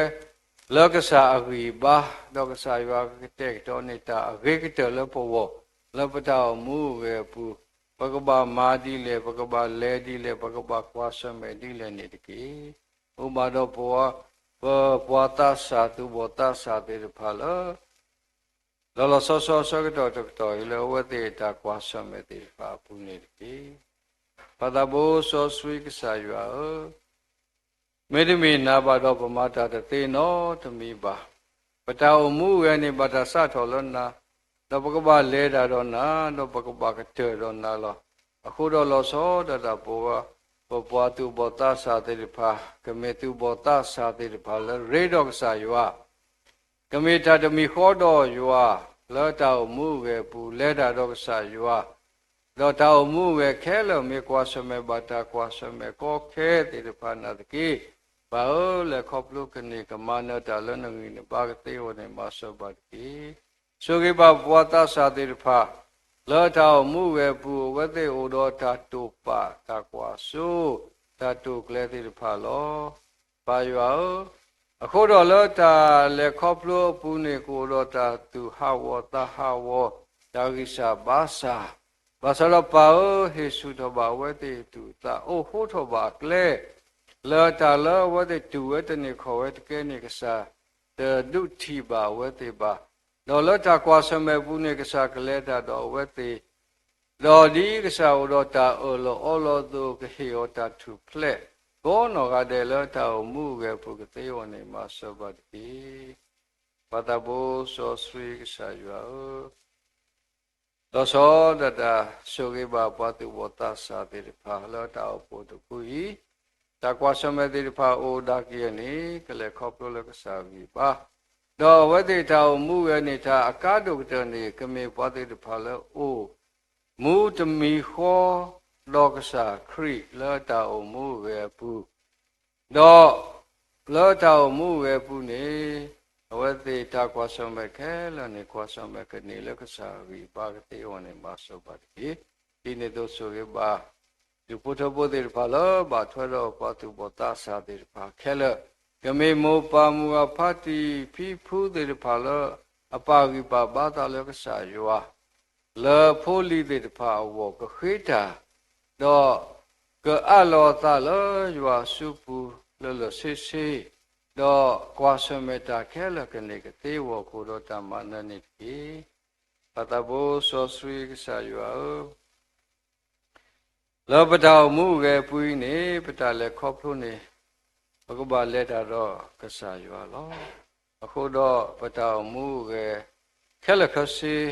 လၢကစၢ်အဂံၢ်ဘါ, ဒီးကစၢ်ယွၤကကတဲာ်ကတီၤန့ၢ်တၢ်အဂ့ၤကတၢၢ်လၢပဂီၢ်, လၢပတၢ်အိၣ်မူအဂဲၤအပူၤ, ပကဘၣ်မၤဒ်လဲၣ်, ပကဘၣ်လဲၤဒ်လဲၣ်, ပကဘၣ်ကွၢ်ဆၢၣ်မဲာ်ဒ်လဲၣ်န့ၣ်တက့ၢ်. အိၣ်ဘၣ်ဒီးပဝဲ ပပှၤသးစၢ်သူၣ်ဘီၣ်သးစၢ်သ့ၣ်တဖၣ်လၢ လီၤလီၤဆီဆီဆၢကတီၢ်တကတီၢ်အံၤ လၢအဝဲသ့ၣ်အတၢ်ကွၢ်ဆၢၣ်မဲာ်သ့ၣ်တဖၣ်အပူၤန့ၣ်တက့ၢ်. ပၢ်သးဘိစီဆှံကစၢ်ယွၤဧၢ, မ့တမ့ၢ်နၤဘၣ်ဒီးပမၤတၢ်တသ့နီတမံၤဘၣ်. ပတၢ်အိၣ်မူအဂဲၤန့ၣ် ဘၣ်တၢ်စးထီၣ်လၢနၤ, ဒီးပကဘၣ်လဲၤတၢ်ဒီးနၤ, ဒီးပကဘၣ်ကတၢၢ်ဒီးနၤလီၤ. အဃိဒီးလီၤဆီဒၣ်တၢ်ပဝဲ ပပှၤသူၣ်ဘီၣ်သးစၢ်သ့ၣ်တဖၣ် ကမ့ၢ်သူၣ်ဘီၣ်သးစၢ်သ့ၣ်တဖၣ်လၢရ့ဒီးကစၢ်ယွၤ ကမ့ၢ်တၢ်တမံၤဃီဒီးယွၤ လၢတၢ်အိၣ်မူအဂဲၤအပူၤ လဲၤတၢ်ဒီးကစၢ်ယွၤ, ဒီးတၢ်အိၣ်မူအဂဲၤခဲလၢာ် မ့ၢ်ကွၢ်ဆၢၣ်မဲာ်ဘၣ်တၢ်ကွၢ်ဆၢၣ်မဲာ်ကီခဲသ့ၣ်တဖၣ်နာ်သက့, ပၢ်ဧၢ, လဲၤခီဖျိကန့ၢ်ကမၤနၢၤတၢ်လၢနဂံၢ်နဘါကသ့အဂီၢ်န့ၣ် မၤစၢၤဘၣ်တက့ၢ်. ဆိၣ်ဂ့ၤဘၣ်ပှၤသးစၢ်သ့ၣ်တဖၣ် လၢတၢ်အိၣ်မူအဂဲၤအပူၤ အဝဲသ့ၣ်အိၣ်ဒီးတၢ်တိာ်ပာ် တၢ်ကွၢ်စိ တၢ်တိာ်ကျဲၤသ့ၣ်တဖၣ်လီၤ. ပၢ်ယွၤဧၢ, အဃိဒီးလၢတၢ်လဲၤခီဖျိအပူၤန့ၣ် ကအိၣ်ဒီးတၢ်သူၣ်ဟးဂီၤသးဟးဂီၤ တၢ်ဂံၢ်စၢ်ဘါစၢ်, ဘၣ်ဆၣ်ဒီးပၢ်ဧၢ, ဟ့ၣ်ဆူၣ်ထီၣ်ဘၣ်အဝဲသ့ၣ်အသူၣ်အသး အိၣ်ဃိထီၣ်ဘၣ်အကျဲ လၢတၢ်လၢအဝဲသ့ၣ်တူၢ်ဝဲတန့ၢ်ခီၣ်ဝဲတကဲန့ၣ် ကစၢ်တဒုးထံၣ်ဘၣ်အဝဲသ့ၣ်ဘၣ်, ဒီးလၢတၢ်ကွၢ်ဆၢၣ်မဲာ်အပူၤန့ၣ် ကစၢ်ကလဲၤတၢ်ဒီးအဝဲသ့ၣ် ဒီးဒ်ကစၢ်အိၣ်ဒီးတၢ်အၢၣ်လီၤအီလီၤအသိး ကဟ့ၣ်အီၤတၢ်ထူၣ်ဖျဲး ကိးနီၢ်ဂၤဒဲးလၢတၢ်အိၣ်မူအဂဲၤအပူၤကသ့အဂီၢ်န့ၣ် မၤစၢၤဘၣ်တက့ၢ်. ပၢ်သးဘိစီဆှံကစၢ်ယွၤဧၢ, လီၤဆီဒၣ်တၢ်ဆိၣ်ဂ့ၤဘၣ်ပှၤသူၣ်ဘီၣ်သးစၢ်သ့ၣ်တဖၣ်လၢတၢ်အိၣ်ဖှိၣ်တဖုအံၤ, တၢ်ကွၢ်ဆၢၣ်မဲာ်သ့ၣ်တဖၣ်အိၣ်ဒၣ်ကယဲၢ်န့ၣ် ကလဲၤခီဖျိလၢကစၢ်ဂံၢ်ဘါ, ဒီးအဝဲသ့ၣ်တၢ်အိၣ်မူအဂဲၤန့ၣ် တၢ်အကါဒိၣ်ကတၢၢ်န့ၣ် ကမ့ၢ်ပှၤသ့ၣ်တဖၣ်လၢအိၣ် မူတမံၤဃီဒီးကစၢ်ခရံာ်လၢတၢ်အိၣ်မူအဂဲၤအပူၤ, ဒီးလၢတၢ်အိၣ်မူအဂဲၤအပူၤန့ၣ် အဝဲသ့ၣ်တၢ်ကွၢ်ဆၢၣ်မဲာ်ခဲလၢာ်န့ၣ် ကွၢ်ဆၢၣ်မဲာ်ကန့ၢ်လၢကစၢ်ဂံၢ်ဘါကသ့အဂီၢ်န့ၣ် မၤစၢၤဘၣ်တက့ၢ်. ဒ်န့ၣ်အသိးဆိၣ်ဂ့ၤဘၣ် ဒူၣ်ဖိထၢဖိသ့ၣ်တဖၣ်လၢဘၣ်ထွဲဒီးပှၤသူၣ်ဘီၣ်သးစၢ်သ့ၣ်တဖၣ်ခဲလၢာ်, ကမ့ၢ်မိၢ်ပၢ်မုၢ်ဂၤဖါတံၢ်ဖံဖုသ့ၣ်တဖၣ်လၢ အပာ်ဂံၢ်ပာ်ဘါသးလၢကစၢ်ယွၤ လၢဖိလံၤသ့ၣ်တဖၣ်အဂီၢ်ကဃ့တၢ်, ဒီးကအးလီၤအသးလၢယွၤအစုပူၤလၢလၢာ်ဆ့ဆ့, ဒီးကွၢ်ဆၢၣ်မဲာ်တၢ်ခဲလၢာ်ကန့ၢ်ကသ့အဂီၢ်ကအိၣ်ဒီးတၢ်မၤနၢၤန့ၣ်တက့ၢ်. ပၢ်သးဘိစီဆှံကစၢ်ယွၤဧၢ, လၢပတၢ်အိၣ်မူအဂဲၤအပူၤအံၤန့ၣ် ပတၢ်လဲၤခီဖျိန့ၣ် ပကဘၣ်လဲၤတၢ်ဒီးကစၢ်ယွၤလီၤ. အဃိဒီးပတၢ်အိၣ်မူအဂဲၤ ခဲလၢာ်ခဲဆ့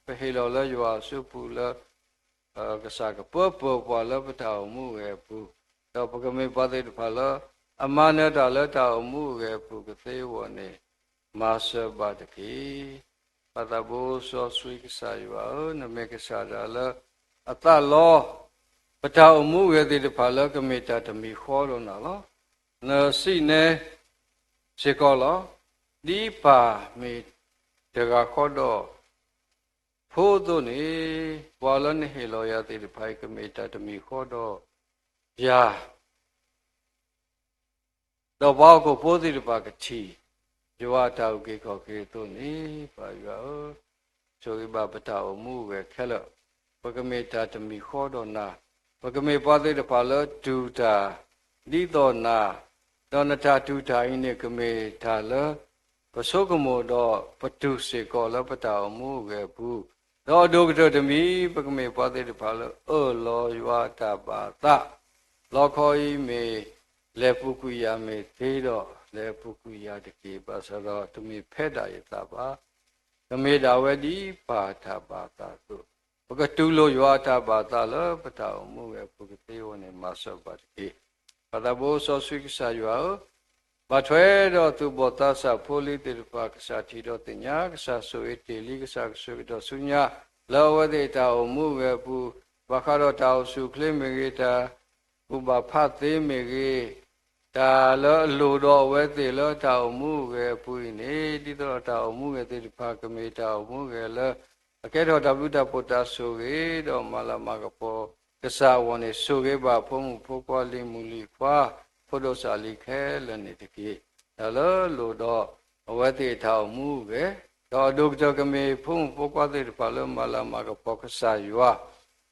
ပဟ့ၣ်လီၤလၢယွၤအစုပူၤလၢ ကစၢ်ကပၢပၢၤပှၤလၢပတၢ်အိၣ်မူအဂဲၤအပူၤ, ဒီးပကမ့ၢ်ပှၤသ့ၣ်တဖၣ်လၢ အမၤနၢၤတၢ်လၢတၢ်အိၣ်မူအဂဲၤအပူၤကသ့အဂီၢ်န့ၣ် မၤစၢၤဘၣ်တက့ၢ်. ပၢ်သးဘိစီဆှံကစၢ်ယွၤဧၢ, နမ့ၢ်ကစၢ်ဒၣ်လၢ အသးလီ ပတၢ်အိၣ်မူအဂဲၤသ့ၣ်တဖၣ်လၢကမ့ၢ်တၢ်တမံၤဃီဒီးနၤလီၤ. နစံးန့ၣ် စ့ၢ်ကီးလီၤ. ဒ်ပၢ်မ့ၢ်တဂၤဃီဒီးဖိအသိးန့ၣ်, ပှၤလၢနဟ့ၣ်လီၤယၤသ့ၣ်တဖၣ်အံၤ ကမ့ၢ်တၢ်တမံၤဃီဒီးယၤ, ဒီးပှၤဟီၣ်ခိၣ်ဖိသ့ၣ်တဖၣ်ကထံၣ် ယွၤအတၢ်အုၣ်က့ၤခီၣ်က့ၤအသိးန့ၣ်, ပၢ်ယွၤဧၢ, ဆိၣ်ဂ့ၤဘၣ်ပတၢ်အိၣ်မူအိၣ်ဂဲၤခဲလၢာ်, ပကမ့ၢ်တၢ်တမံၤဃီဒီးနၤ, ပကမ့ၢ်ပှၤသ့ၣ်တဖၣ်လၢတူၢ်တၢ်ဒ်သိးနၤ, ဒီးနတၢ်တူၢ်တၢ်အံၤန့ၣ် ကမ့ၢ်တၢ်လၢ ပဆိကမိၣ်ဒီးပတူၢ်စ့ၢ်ကီးလၢပတၢ်အိၣ်မူအိၣ်ဂဲၤအပူၤ, ဒီးအဒိၣ်ကတၢၢ်တမံၤ ပကမ့ၢ်ပှၤသ့ၣ်တဖၣ်လၢအၢၣ်လီၤယွၤအတၢ်ဘၣ်အသး, လီခီအံၤမ့ၢ်လဲၤပူၤကွံာ်ယၤမ့ၢ်သ့ဒီး လဲၤပူၤကွံာ်ယၤတက့ၢ်. ဘၣ်ဆၣ်ဒီးတမ့ၢ်ဖဲဒၣ်ယသးဘၣ်, ကမ့ၢ်ဒၣ်ဝဲဒ်ပၢ်တၢ်ဘၣ်အသးအသိး, ပကတူၢ်လိာ်ယွၤအတၢ်ဘၣ်အသးလၢပတၢ်အိၣ်မူအိၣ်ဂဲၤအပူၤကသ့အဂီၢ်န့ၣ် မၤစၢၤဘၣ်တက့ၢ်. ပၢ်သးဘိစီဆှံကစၢ်ယွၤဧၢ, ဘၣ်ထွဲဒီးသူၣ်ဘီၣ်သးစၢ်ဖိလံၤသ့ၣ်တဖၣ် ကစၢ်ထံၣ်ဒီးသ့ၣ်ညါ, ကစၢ်ဆိၣ်ဂ့ၤတ့ၢ်လံ, ကစၢ်ကဆိၣ်ဂ့ၤဒီးဆူညါ လၢအဝဲသ့ၣ်တၢ်အိၣ်မူအိၣ်ဂဲၤအပူၤ, ဘၣ်ဃးဒီးတၢ်အိၣ်ဆူၣ်အိၣ်ချ့မ့ၢ်ဂ့ၤ, တၢ်ကူၣ်ဘၣ်ဖးသ့မ့ၢ်ဂ့ၤ, တၢ်လၢအလိၣ်ဒီးအဝဲသ့ၣ်လၢတၢ်အိၣ်မူအိၣ်ဂဲၤအပူၤအံၤန့ၣ်, ဒ်သိးဒီးတၢ်အိၣ်မူအိၣ်ဂဲၤသ့ၣ်တဖၣ် ကမ့ၢ်တၢ်အိၣ်မူအိၣ်ဂဲၤလၢ အကဲထီၣ်တၢ်ဘျုးတၢ်ဖှိၣ်တၢ်ဆိၣ်ဂ့ၤ ဒီးမၤလၤမၤကပီၤကစၢ်အဂီၢ်န့ၣ်, ဆိၣ်ဂ့ၤဘၣ်ဖိမုၣ်ဖိခွါလံၤမုၣ်လံၤခွါ ဖိဒိၣ်စၢ်လံၤခဲလၢာ်န့ၣ်တက့ၢ်. တၢ်လၢအလိၣ်ဒီးအဝဲသ့ၣ်အတၢ်အိၣ်မူအိၣ်ဂဲၤ, ဒီးအဒိၣ်ကတၢၢ်ကမ့ၢ်ဖိမုၣ်ဖိခွါသ့ၣ်တဖၣ်လၢမၤလၤမၤကပီၤကစၢ်ယွၤ,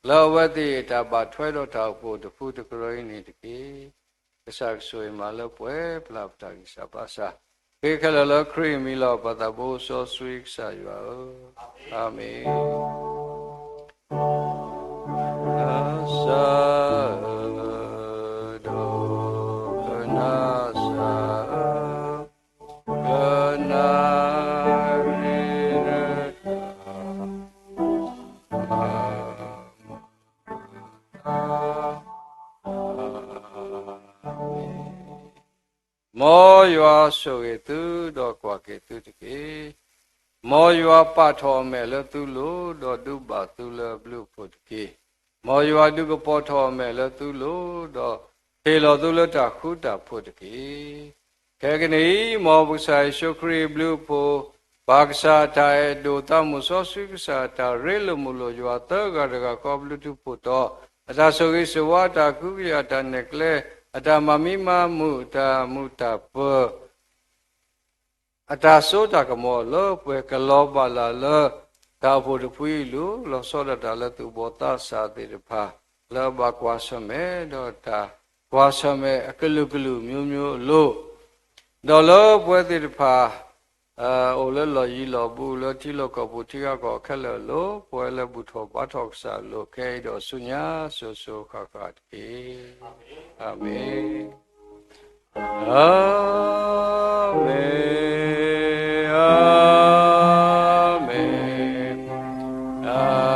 လၢအဝဲသ့ၣ်အတၢ်ဘၣ်ထွဲဒီးတၢ်အိၣ်ဖှိၣ်တဖုတကရၢအံၤန့ၣ်တက့ၢ်. ကစၢ်ကဆိၣ်ဂ့ၤမၤလၢပှဲၤပျၢ်ပတၢ်ဂံၢ်စၢ်ဘါစၢ်, ဃ့ခဲလၢာ်လၢခရံာ်အမံၤလီၤ. ပၢ်သးဘိစီဆှံကစၢ်ယွၤဧၢ, အၤမ့ၣ်. ကစၢ်ဧၢ, ဒီးကနၣ်စၢ်ဧၢ, ကနၣ်ရံၣ်နတၢ် မ်ယွၤဆိၣ်ဂ့ၤသုဒီးကွၢ်က့ၤသုတက့ၢ်. မ်ယွၤပာ်ထီၣ်အမဲာ်လၢသုလိၤ, ဒီးဒုးဘၣ်သုလၢအဘျုးအဖှိၣ်တက့ၢ်. မ်ယွၤဒုးကပီၤထီၣ်အမဲာ်လၢသုလိၤ, ဒီးဟ့ၣ်လီၤသုလၢတၢ်ဃူတၢ်ဖိးတက့ၢ်. ခဲကနံၣ်အံၤ, မ်ပကစၢ်ယ့ၣ်ၡူးခရံာ်အဘျုးအဖှိၣ်, ပၢ်ကစၢ်အတၢ်အဲၣ်ဒိၣ်, သးမုၣ်စီဆှံကစၢ်အတၢ်ရ့လိာ်မုာ်လိာ်ယွၤသၢဂၤတဂၤဃီဘျုးထူးဖှိၣ်တီၤ, အတၢ်ဆိၣ်ဂ့ၤဆိၣ်ဝါ, အတၢ်ကူကယၤ, အတၢ်နဲၣ်ကျဲ, အတၢ်မၤမံမၤမုာ်, အတၢ်မုာ်တၢ်ပၢၤ အတၢ်စိတၢ်ကမီၤလၢပှဲၤကလီၤဘၣ်လၢ်လၢ တၢ်အိၣ်ဖှိၣ်တဖုအံၤအလိၤ, လီၤဆီဒၣ်တၢ်လၢသူၣ်ဘီၣ်သးစၢ်သ့ၣ်တဖၣ် လၢအဘၣ်ကွၢ်ဆၢၣ်မဲာ်, ဒီးတၢ်ကွၢ်ဆၢၣ်မဲာ်အကလုာ်ကလုာ်မျိုးမျိုးအလိၤ, ဒီးလၢပဝဲသ့ၣ်တဖၣ် အိၣ်လၢလီၢ်ယံၤလီၢ်ဘူး လၢထံလီၢ်ကီၢ်ပူၤထံဂၤကီၢ်ခဲလၢာ်အလိၤ, ပဝဲလၢဘူၣ်ထီၣ်ဘါထီၣ်ကစၢ်အလိၤ ခဲအံၤဒီးဆူညါစိၤစိၤဃၣ်ဃၣ်တက့ၢ်. အၤမ့ၣ်, အၤမ့ၣ်, အၤမ့ၣ်, အၤ